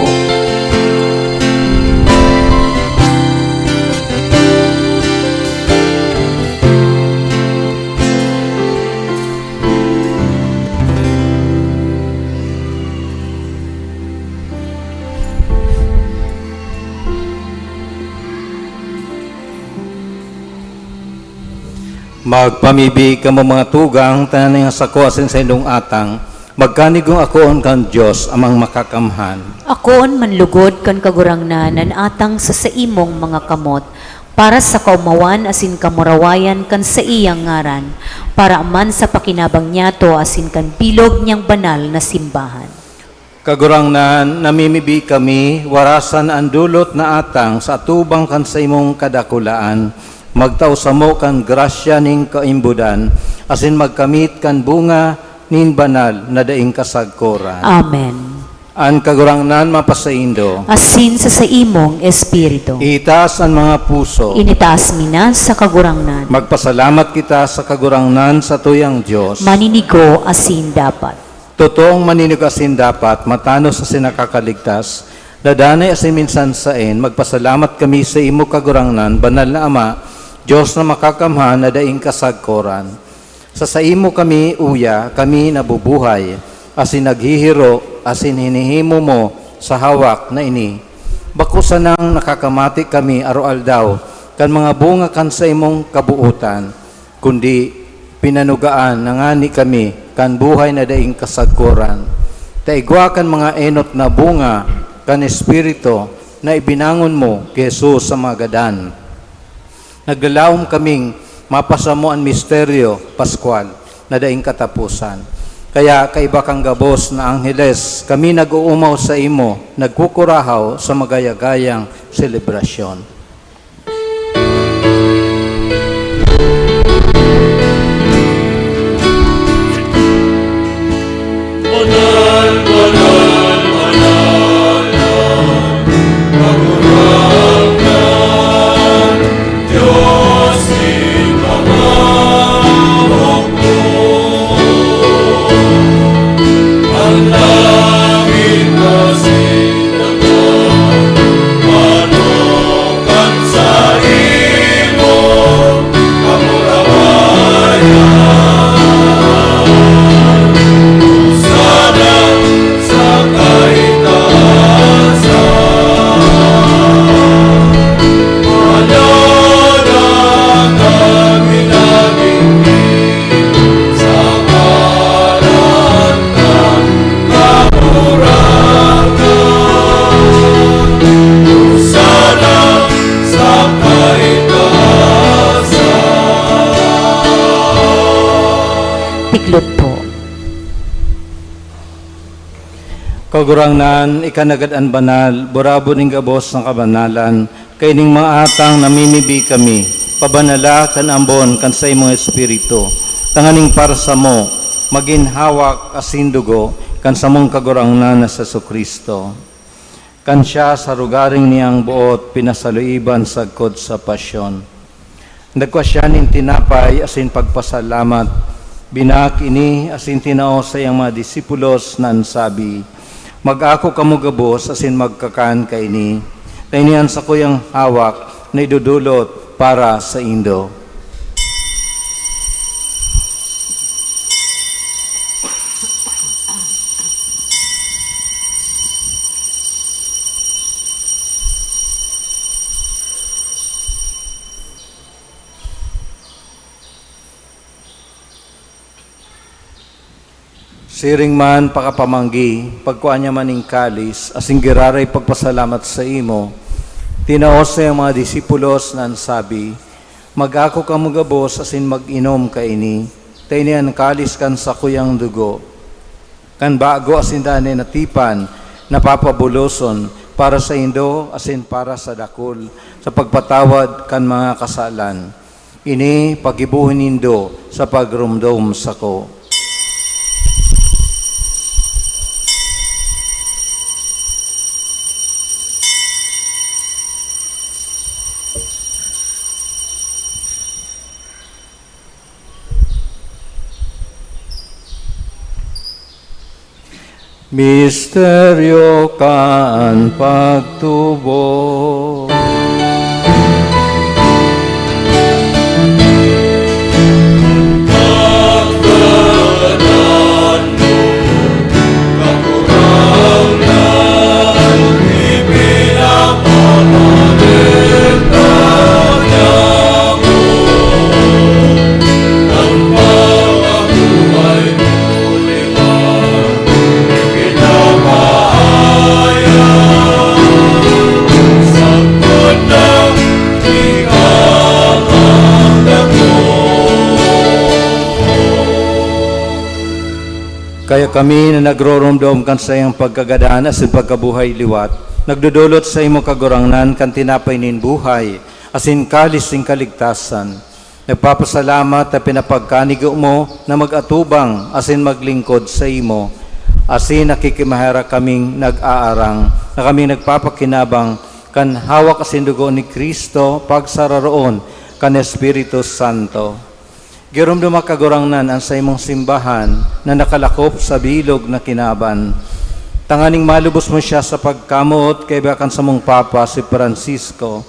Magpamibi kamo, mga tugang, tanganing an sako asin saindong atang magkanigong akoon kan Dios Amang Makakamhan. Akoon man lugod kan Kagurangnan an atang sa saimong mga kamot, para sa kaomawan asin kamurawayan kan saiyang ngaran, para man sa pakinabang niyato asin kan bilog niyang banal na simbahan. Kagurangnan, namimibi kami, warasan an dolot na atang sa atubang kan saimong kadakulaan. Magtao samo kan grasya nin kaimbodan, asin magkamit kan bunga nin banal na daing kasagkoran. Amen. An Kagurangnan mapasaindo. Asin sa saimong espiritu. Itaas an mga puso. Initaas mi na sa Kagurangnan. Magpasalamat kita sa Kagurangnan, satuyang Dios. Maninigo asin dapat. Totoong maninog asin dapat, matanos asin nakakaligtas, dadanay asin minsan saen, magpasalamat kami sa imo, Kagurangnan, Banal na Ama, Dios na makakamhan na daing kasagkoran. Sa saimo kami uya, kami nabubuhay, asin naghihiro, asin hinihimo mo sa hawak na ini. Bako sanang nakakamati kami aroaldaw kan mga bunga kan saimong kabuotan, kundi pinanugaan na ngani kami kan buhay na daing kasagkoran, ta igwa kan mga enot na bunga kan Espiritu na ibinangon mo ki Jesus sa mga gadan. Naglalaom kaming mapasamo an misteryo paskwal na daing kataposan. Kaya, kaiba kan gabos na angheles, kami nag-oomaw saimo, nagkukurahaw sa magaya-gayang selebrasyon. Piklot po. Kagurangnan, ika nanggad an banal, burabod nin gabos na kabanalan, kaining mga atang namimibi kami, pabanala kan ambon kan saimong Espiritu, tanganing para samo, magin hawak asin dugo kan samong Kagurangnan na si Jesu-Cristo. Kan siya sa rogaring niyang boot pinasaluiban sagkod sa pasyon, nagkua siya nin tinapay asin pagpasalamat, binaak ini asin tinao sa iyang mga disipulos na an sabi, "Mag-ako kamo gabos asin magkakan kaini, ta ini an sakuyang hawak na idodolot para saindo." Siring man pakapamanggi, pagkua niya man nin kalis, asin giraray pagpasalamat saimo, tinao sa iyang mga disipulos na an sabi, "Mag-ako kamo gabos asin mag-inom kaini, ta ini an kalis kan sakuyang dugo, kan bago asin danay na tipan, na papabuloson para saindo asin para sa dakul, sa pagpatawad kan mga kasalan. Ini paggibohon nindo sa pagromdom sako." Misteryo kan pagtubod. Kaya kami na nagroromdom kan saiyang pagkagadan asin pagkabuhay liwat, nagdodolot saimo, Kagurangnan, kan tinapay nin buhay asin kalis nin kaligtasan. Nagpapasalamat ta pinapagkanigo mo na mag-atubang asin maglingkod saimo, asin nakikimaherak kaming nag-aarang na kami nagpapakinabang kan hawak asin dugo ni Cristo pagsararoon kan Espiritu Santo. Giromdoma, Kagurangnan, an saimong simbahan na nakalakop sa bilog na kinaban, tanganing malubos mo siya sa pagkamoot kaiba kan samong Papa, si Francisco,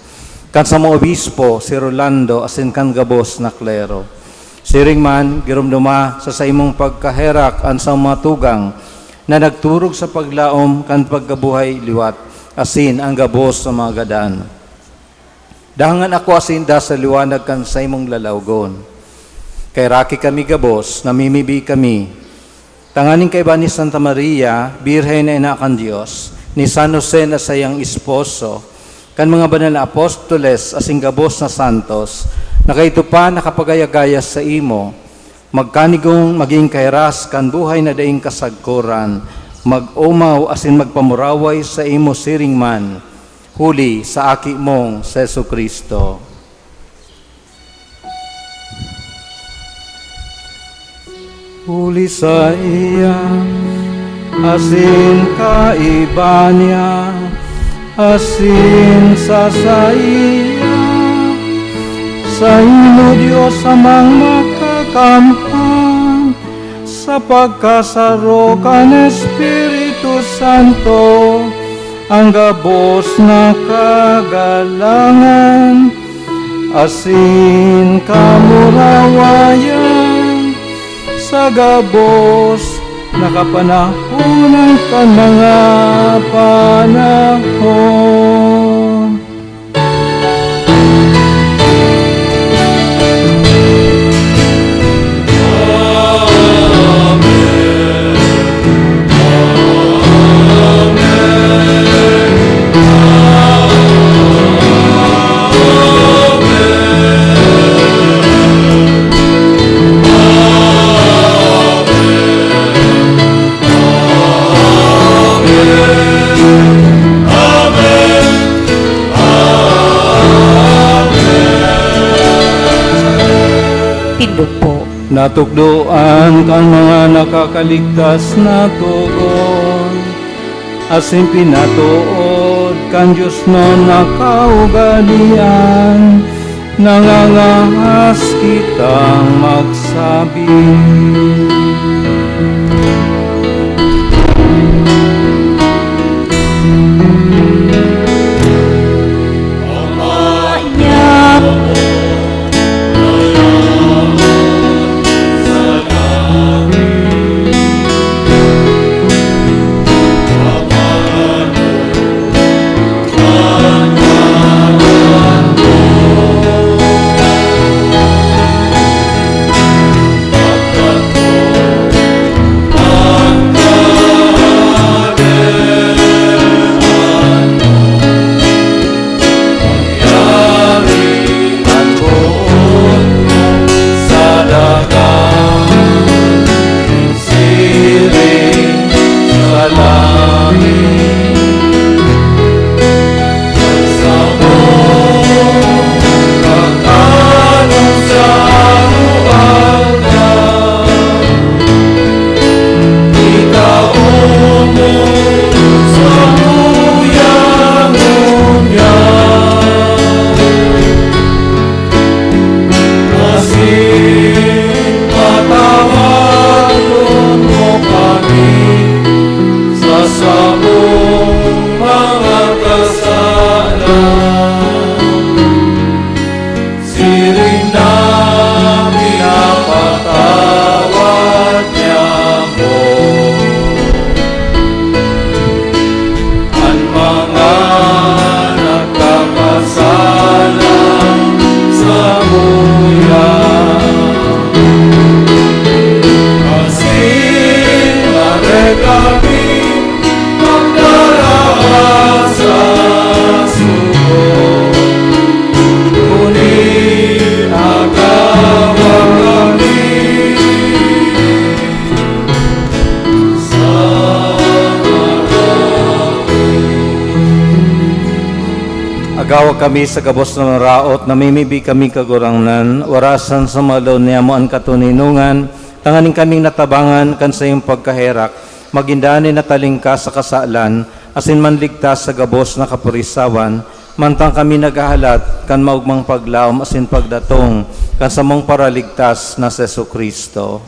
kan samong Obispo, si Rolando, asin kan gabos na klero. Siring man, giromdoma sa saimong pagkaherak an samong mga tugang na nagturog sa paglaom kan pagkabuhay liwat, asin an gabos na mga gadan. Dahangan ako asin da sa liwanag kan saimong lalawgon. Kaheraki kami gabos, namimibi kami, tanganing kaiba ni Santa Maria, Birhen na Ina kan Dios, ni San Jose na saiyang esposo, kan mga banal na apostoles asin gabos na santos, na kaito pa nakapagaya-gaya saimo, magkanigong magin kahiras kan buhay na daing kasagkoran, mag-omaw asin magpamuraway saimo siring man, huli sa Aki mong si Jesu-Cristo. Huli saiya, asin kaiba niya, asin sa saiya, saimo, Dios Amang Makakamhan, sa pagkasaro kan Espiritu Santo, an gabos na kagalangan asin kamurawayan sa gabos na kapanahonan kan mga panahon. Tindog po. Natukdoan kan mga nakakaligtas na togon, asin pinatood kan diosnon na kaugalean, nangangahas kitang magsabi. Asin patawadon mo kami sa samong mga kasalan, siring na pinapatawad niamo an mga nagkakasala samuya. Asin dai kami pagdara sa suko, kundi agawa kami sa harong. Agawa kami sa gabos na maraot, namimibi kami, Kagurangnan, warasan sa mga aldaw niyamo an katoninongan, tanganing kaming natabangan kan saiyong pagkaherak, magin danay natalingkas sa kasalan, asin manligtas sa gabos na kapurisawan, Mantang kami naghahalat kan maogmang paglaom asin pagdatong kan samong Paraligtas na si Jesu-Cristo.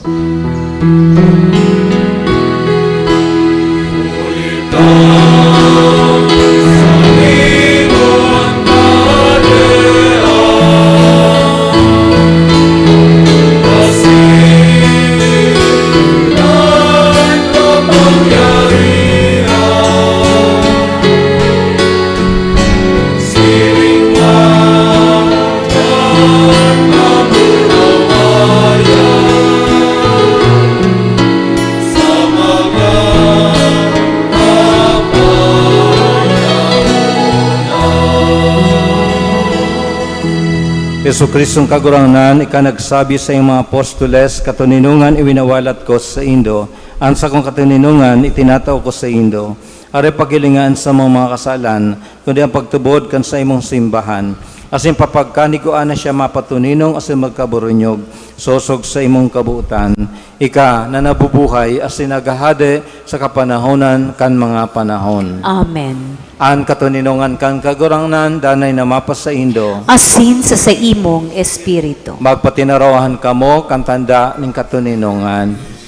Jesu-Cristong Kagurangnan, ika nagsabi sa iyong mga apostoles, "Katoninongan iwinawalat ko saindo, an sakong katoninongan itinatao ko saindo." Aray paghilinga an samong mga kasalan, kundi an pagtubod kan saimong simbahan. Asin papagkanigoan na siya mapatoninong asin magkaburunyog, sosog sa imong kabotan. Ika na nabubuhay asin naghahade sa kapanahonan kan mga panahon. Amen. An katoninongan kan Kagurangnan danay na mapasaindo. Asin sa saimong espiritu. Magpatinarawahan kamo kan tanda nin katoninongan.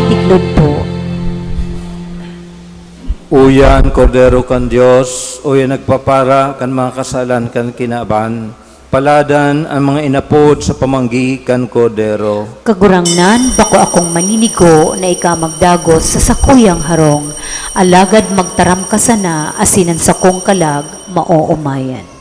Tiklod po. Uya an Kordero kan Dios, uya nagpapara kan mga kasalan kan kinaban. Paladan an mga inapoon sa pamanggi kan Kordero. Kagurangnan, bako akong maninigo na ika magdagos sa sakuyang harong, alagad magtaram ka sana asin an sakong kalag maoomayan.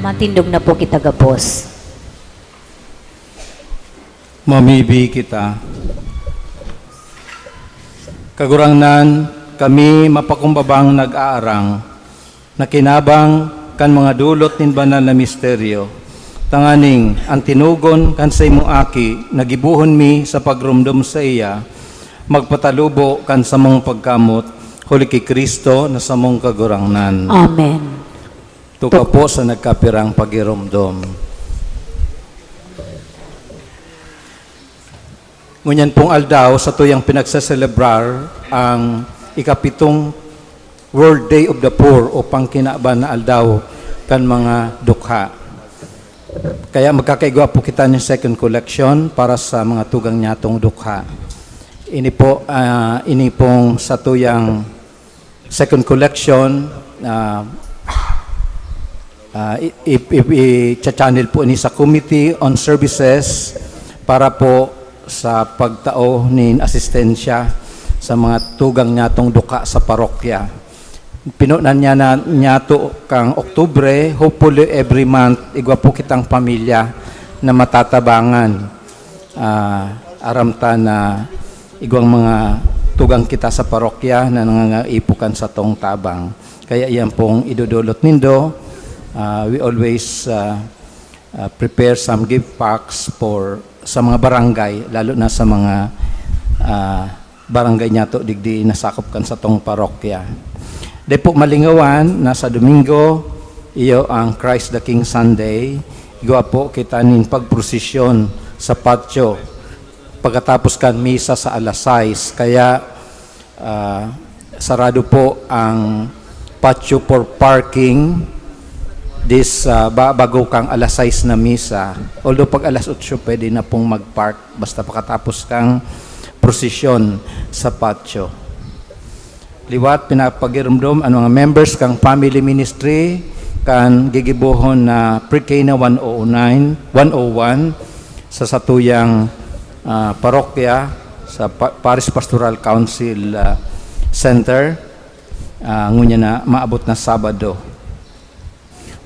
Matindog na po kita gabos. Mamibi kita. Kagurangnan, kami mapakumbabang nag-aarang, nakinabang kan mga dulot nin banal na misteryo, tanganing an tinugon kan saimong Aki na gibohon mi sa pagromdom saiya, magpatalubo kan samong pagkamot, huli ki Cristo na samong Kagurangnan. Amen. Tukaw po sa nagkapirang pagiromdom. Ngunyan pong aldaw, satuyang pinagseselebrar ang ikapitong World Day of the Poor o pangkinaban na aldaw kan mga dukha. Kaya magkakaigwa po kita nin second collection para sa mga tugang nyatong dukha. Ini po, ah, ini pong satuyang second collection, ah, ah, i-, i-, i-, i-channel po ini sa Committee on Services para po sa pagtao nin asistensya sa mga tugang nyatong dukha sa parokya. Pinunan niya na, niyato kang Oktubre, hopefully every month, igwa po kitang pamilya na matatabangan. Ah, aram ta na igwang mga tugang kita sa parokya na nangangaipo kan satong tabang. Kaya iyan pong idodolot nindo. Ah, we always, ah, ah, prepare some gift packs for sa mga barangay, lalo na sa mga, ah, barangay nyato digdi nasakop kan satong parokya. Dai po malingawan na sa Domingo, iyo ang Christ the King Sunday. Igwa po kita nin pagprosesyon sa patio pagkatapos kan misa sa alas sais. Kaya, ah, sarado po ang patio for parking this, ah, ba-, bago kang alas sais na misa. Although pag alas otso pwede na pong mag-park basta pakatapos kang prosesyon sa patio. Liwat, pinapagiromdom an mga members kan family ministry kan gigibohon na pre-K na one oh nine, one oh one sa satuyang, ah, parokya, sa pa-, Parish Pastoral Council, ah, Center, ah, ngunyan na maabot na Sabado.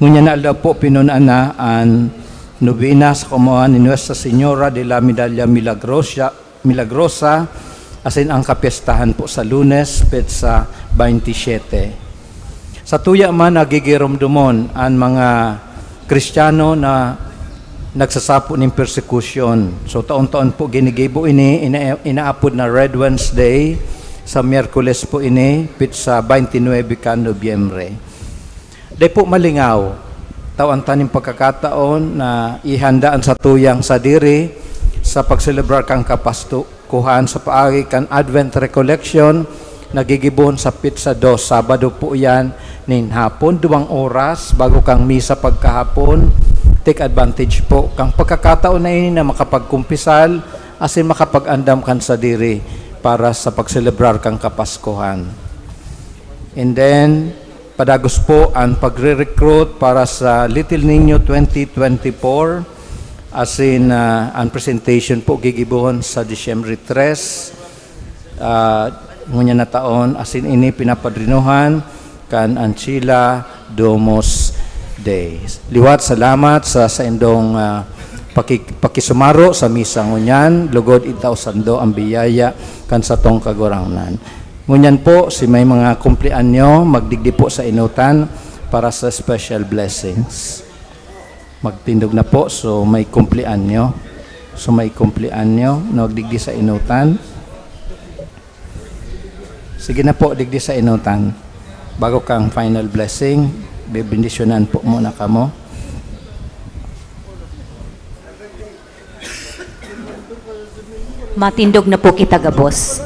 Ngunyan na aldaw po, pinunaan na an nobena sa kamuhaan ni Nuestra Señora de la Medalla Milagrosa, Milagrosa, asin ang kapyestahan po sa Lunes, petsa twenty-seven. Sa tuya man, nagigiromdomon an mga Kristiyano na nagsasapo nin persekusyon. So, taon-taon po ginigibo ini, ina-, inaapod na Red Wednesday. Sa Miyerkules po ini, petsa twenty-nine kan Nobyembre. Dai po malingaw, tawan ta nin pagkakataon na ihanda an satuyang sadiri sa pagselebrar kan Kapaskuhan sa paagi kan Advent Recollection na gigibohon sa petsa dos, Sabado po iyan, nin hapon, duwang oras, bago kan misa pagkahapon. Take advantage po kan pagkakataon na ini na makapagkumpisal asin makapag-andam kan sadiri para sa pagselebrar kan Kapaskuhan. And then, padagos po an pagre-recruit para sa Little Niño twenty twenty-four, asin, ah, an presentation po gigibohon sa Disyembre tres, ah, ngunyan na taon, asin ini pinapadrinuhan kan Anchila Domus Dei. Liwat, salamat sa saindong, ah, paki-, pakisumaro sa misa ngunyan. Lugod, itao saindo an biyaya kan satong Kagurangnan. Ngunyan po, si may mga kumpleanyo, magdigdi po sa enotan para sa special blessings. Magtindog na po, so may kumpleanyo. So may kumpleanyo, no, digdi sa enotan. Sige na po, digdi sa enotan. Bago kan final blessing, bebendisyonan po muna kamo. Matindog na po kita gabos.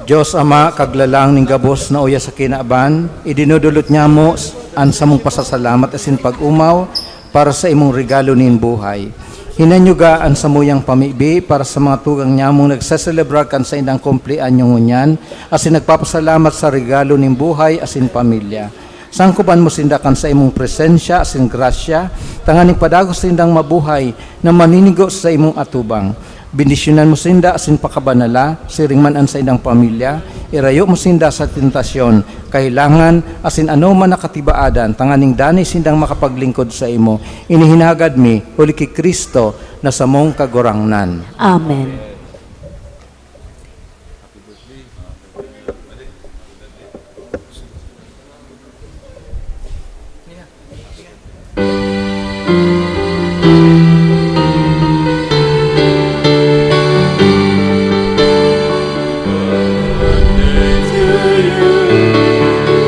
Dios Ama, Kaglalang nin gabos na uya sa kinaban, idinodolot niamo an samong pasasalamat asin pag-omaw para sa imong regalo nin buhay. Hinanyuga an samuyang pamibi para sa mga tugang nyamong nagseselebrar kan saindang kumpleanyo ngunyan, asin nagpapasalamat sa regalo nin buhay asin pamilya. Sangkoban mo sinda kan saimong presensya asin grasya, tanganing padagos sindang mabuhay na maninigo sa saimong atubang. Bendisyonan mo sinda asin pakabanala, siring man an saindang pamilya. Irayo mo sinda sa tentasyon, kahelangan, asin anoman na katibaadan, tanganing danay sindang makapaglingkod saimo. Ini hinagad mi, huli ki Cristo, na samong Kagurangnan. Amen.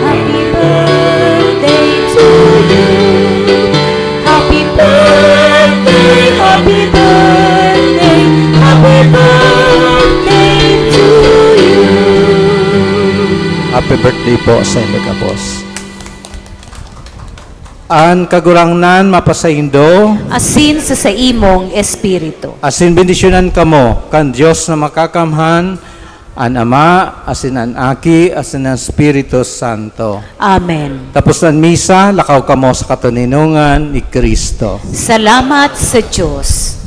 Happy birthday to you. Happy birthday, happy birthday, happy birthday to you. Happy birthday po sa inyo, kapos. An Kagurangnan mapasaindo. Asin sa saimong espiritu. Asin bendisyonan kamo kan Dios na Makakamhan, an Ama, asin an Aki, asin an Espiritu Santo. Amen. Tapos na an misa, lakaw kamo sa katoninongan ni Cristo. Salamat sa Dios.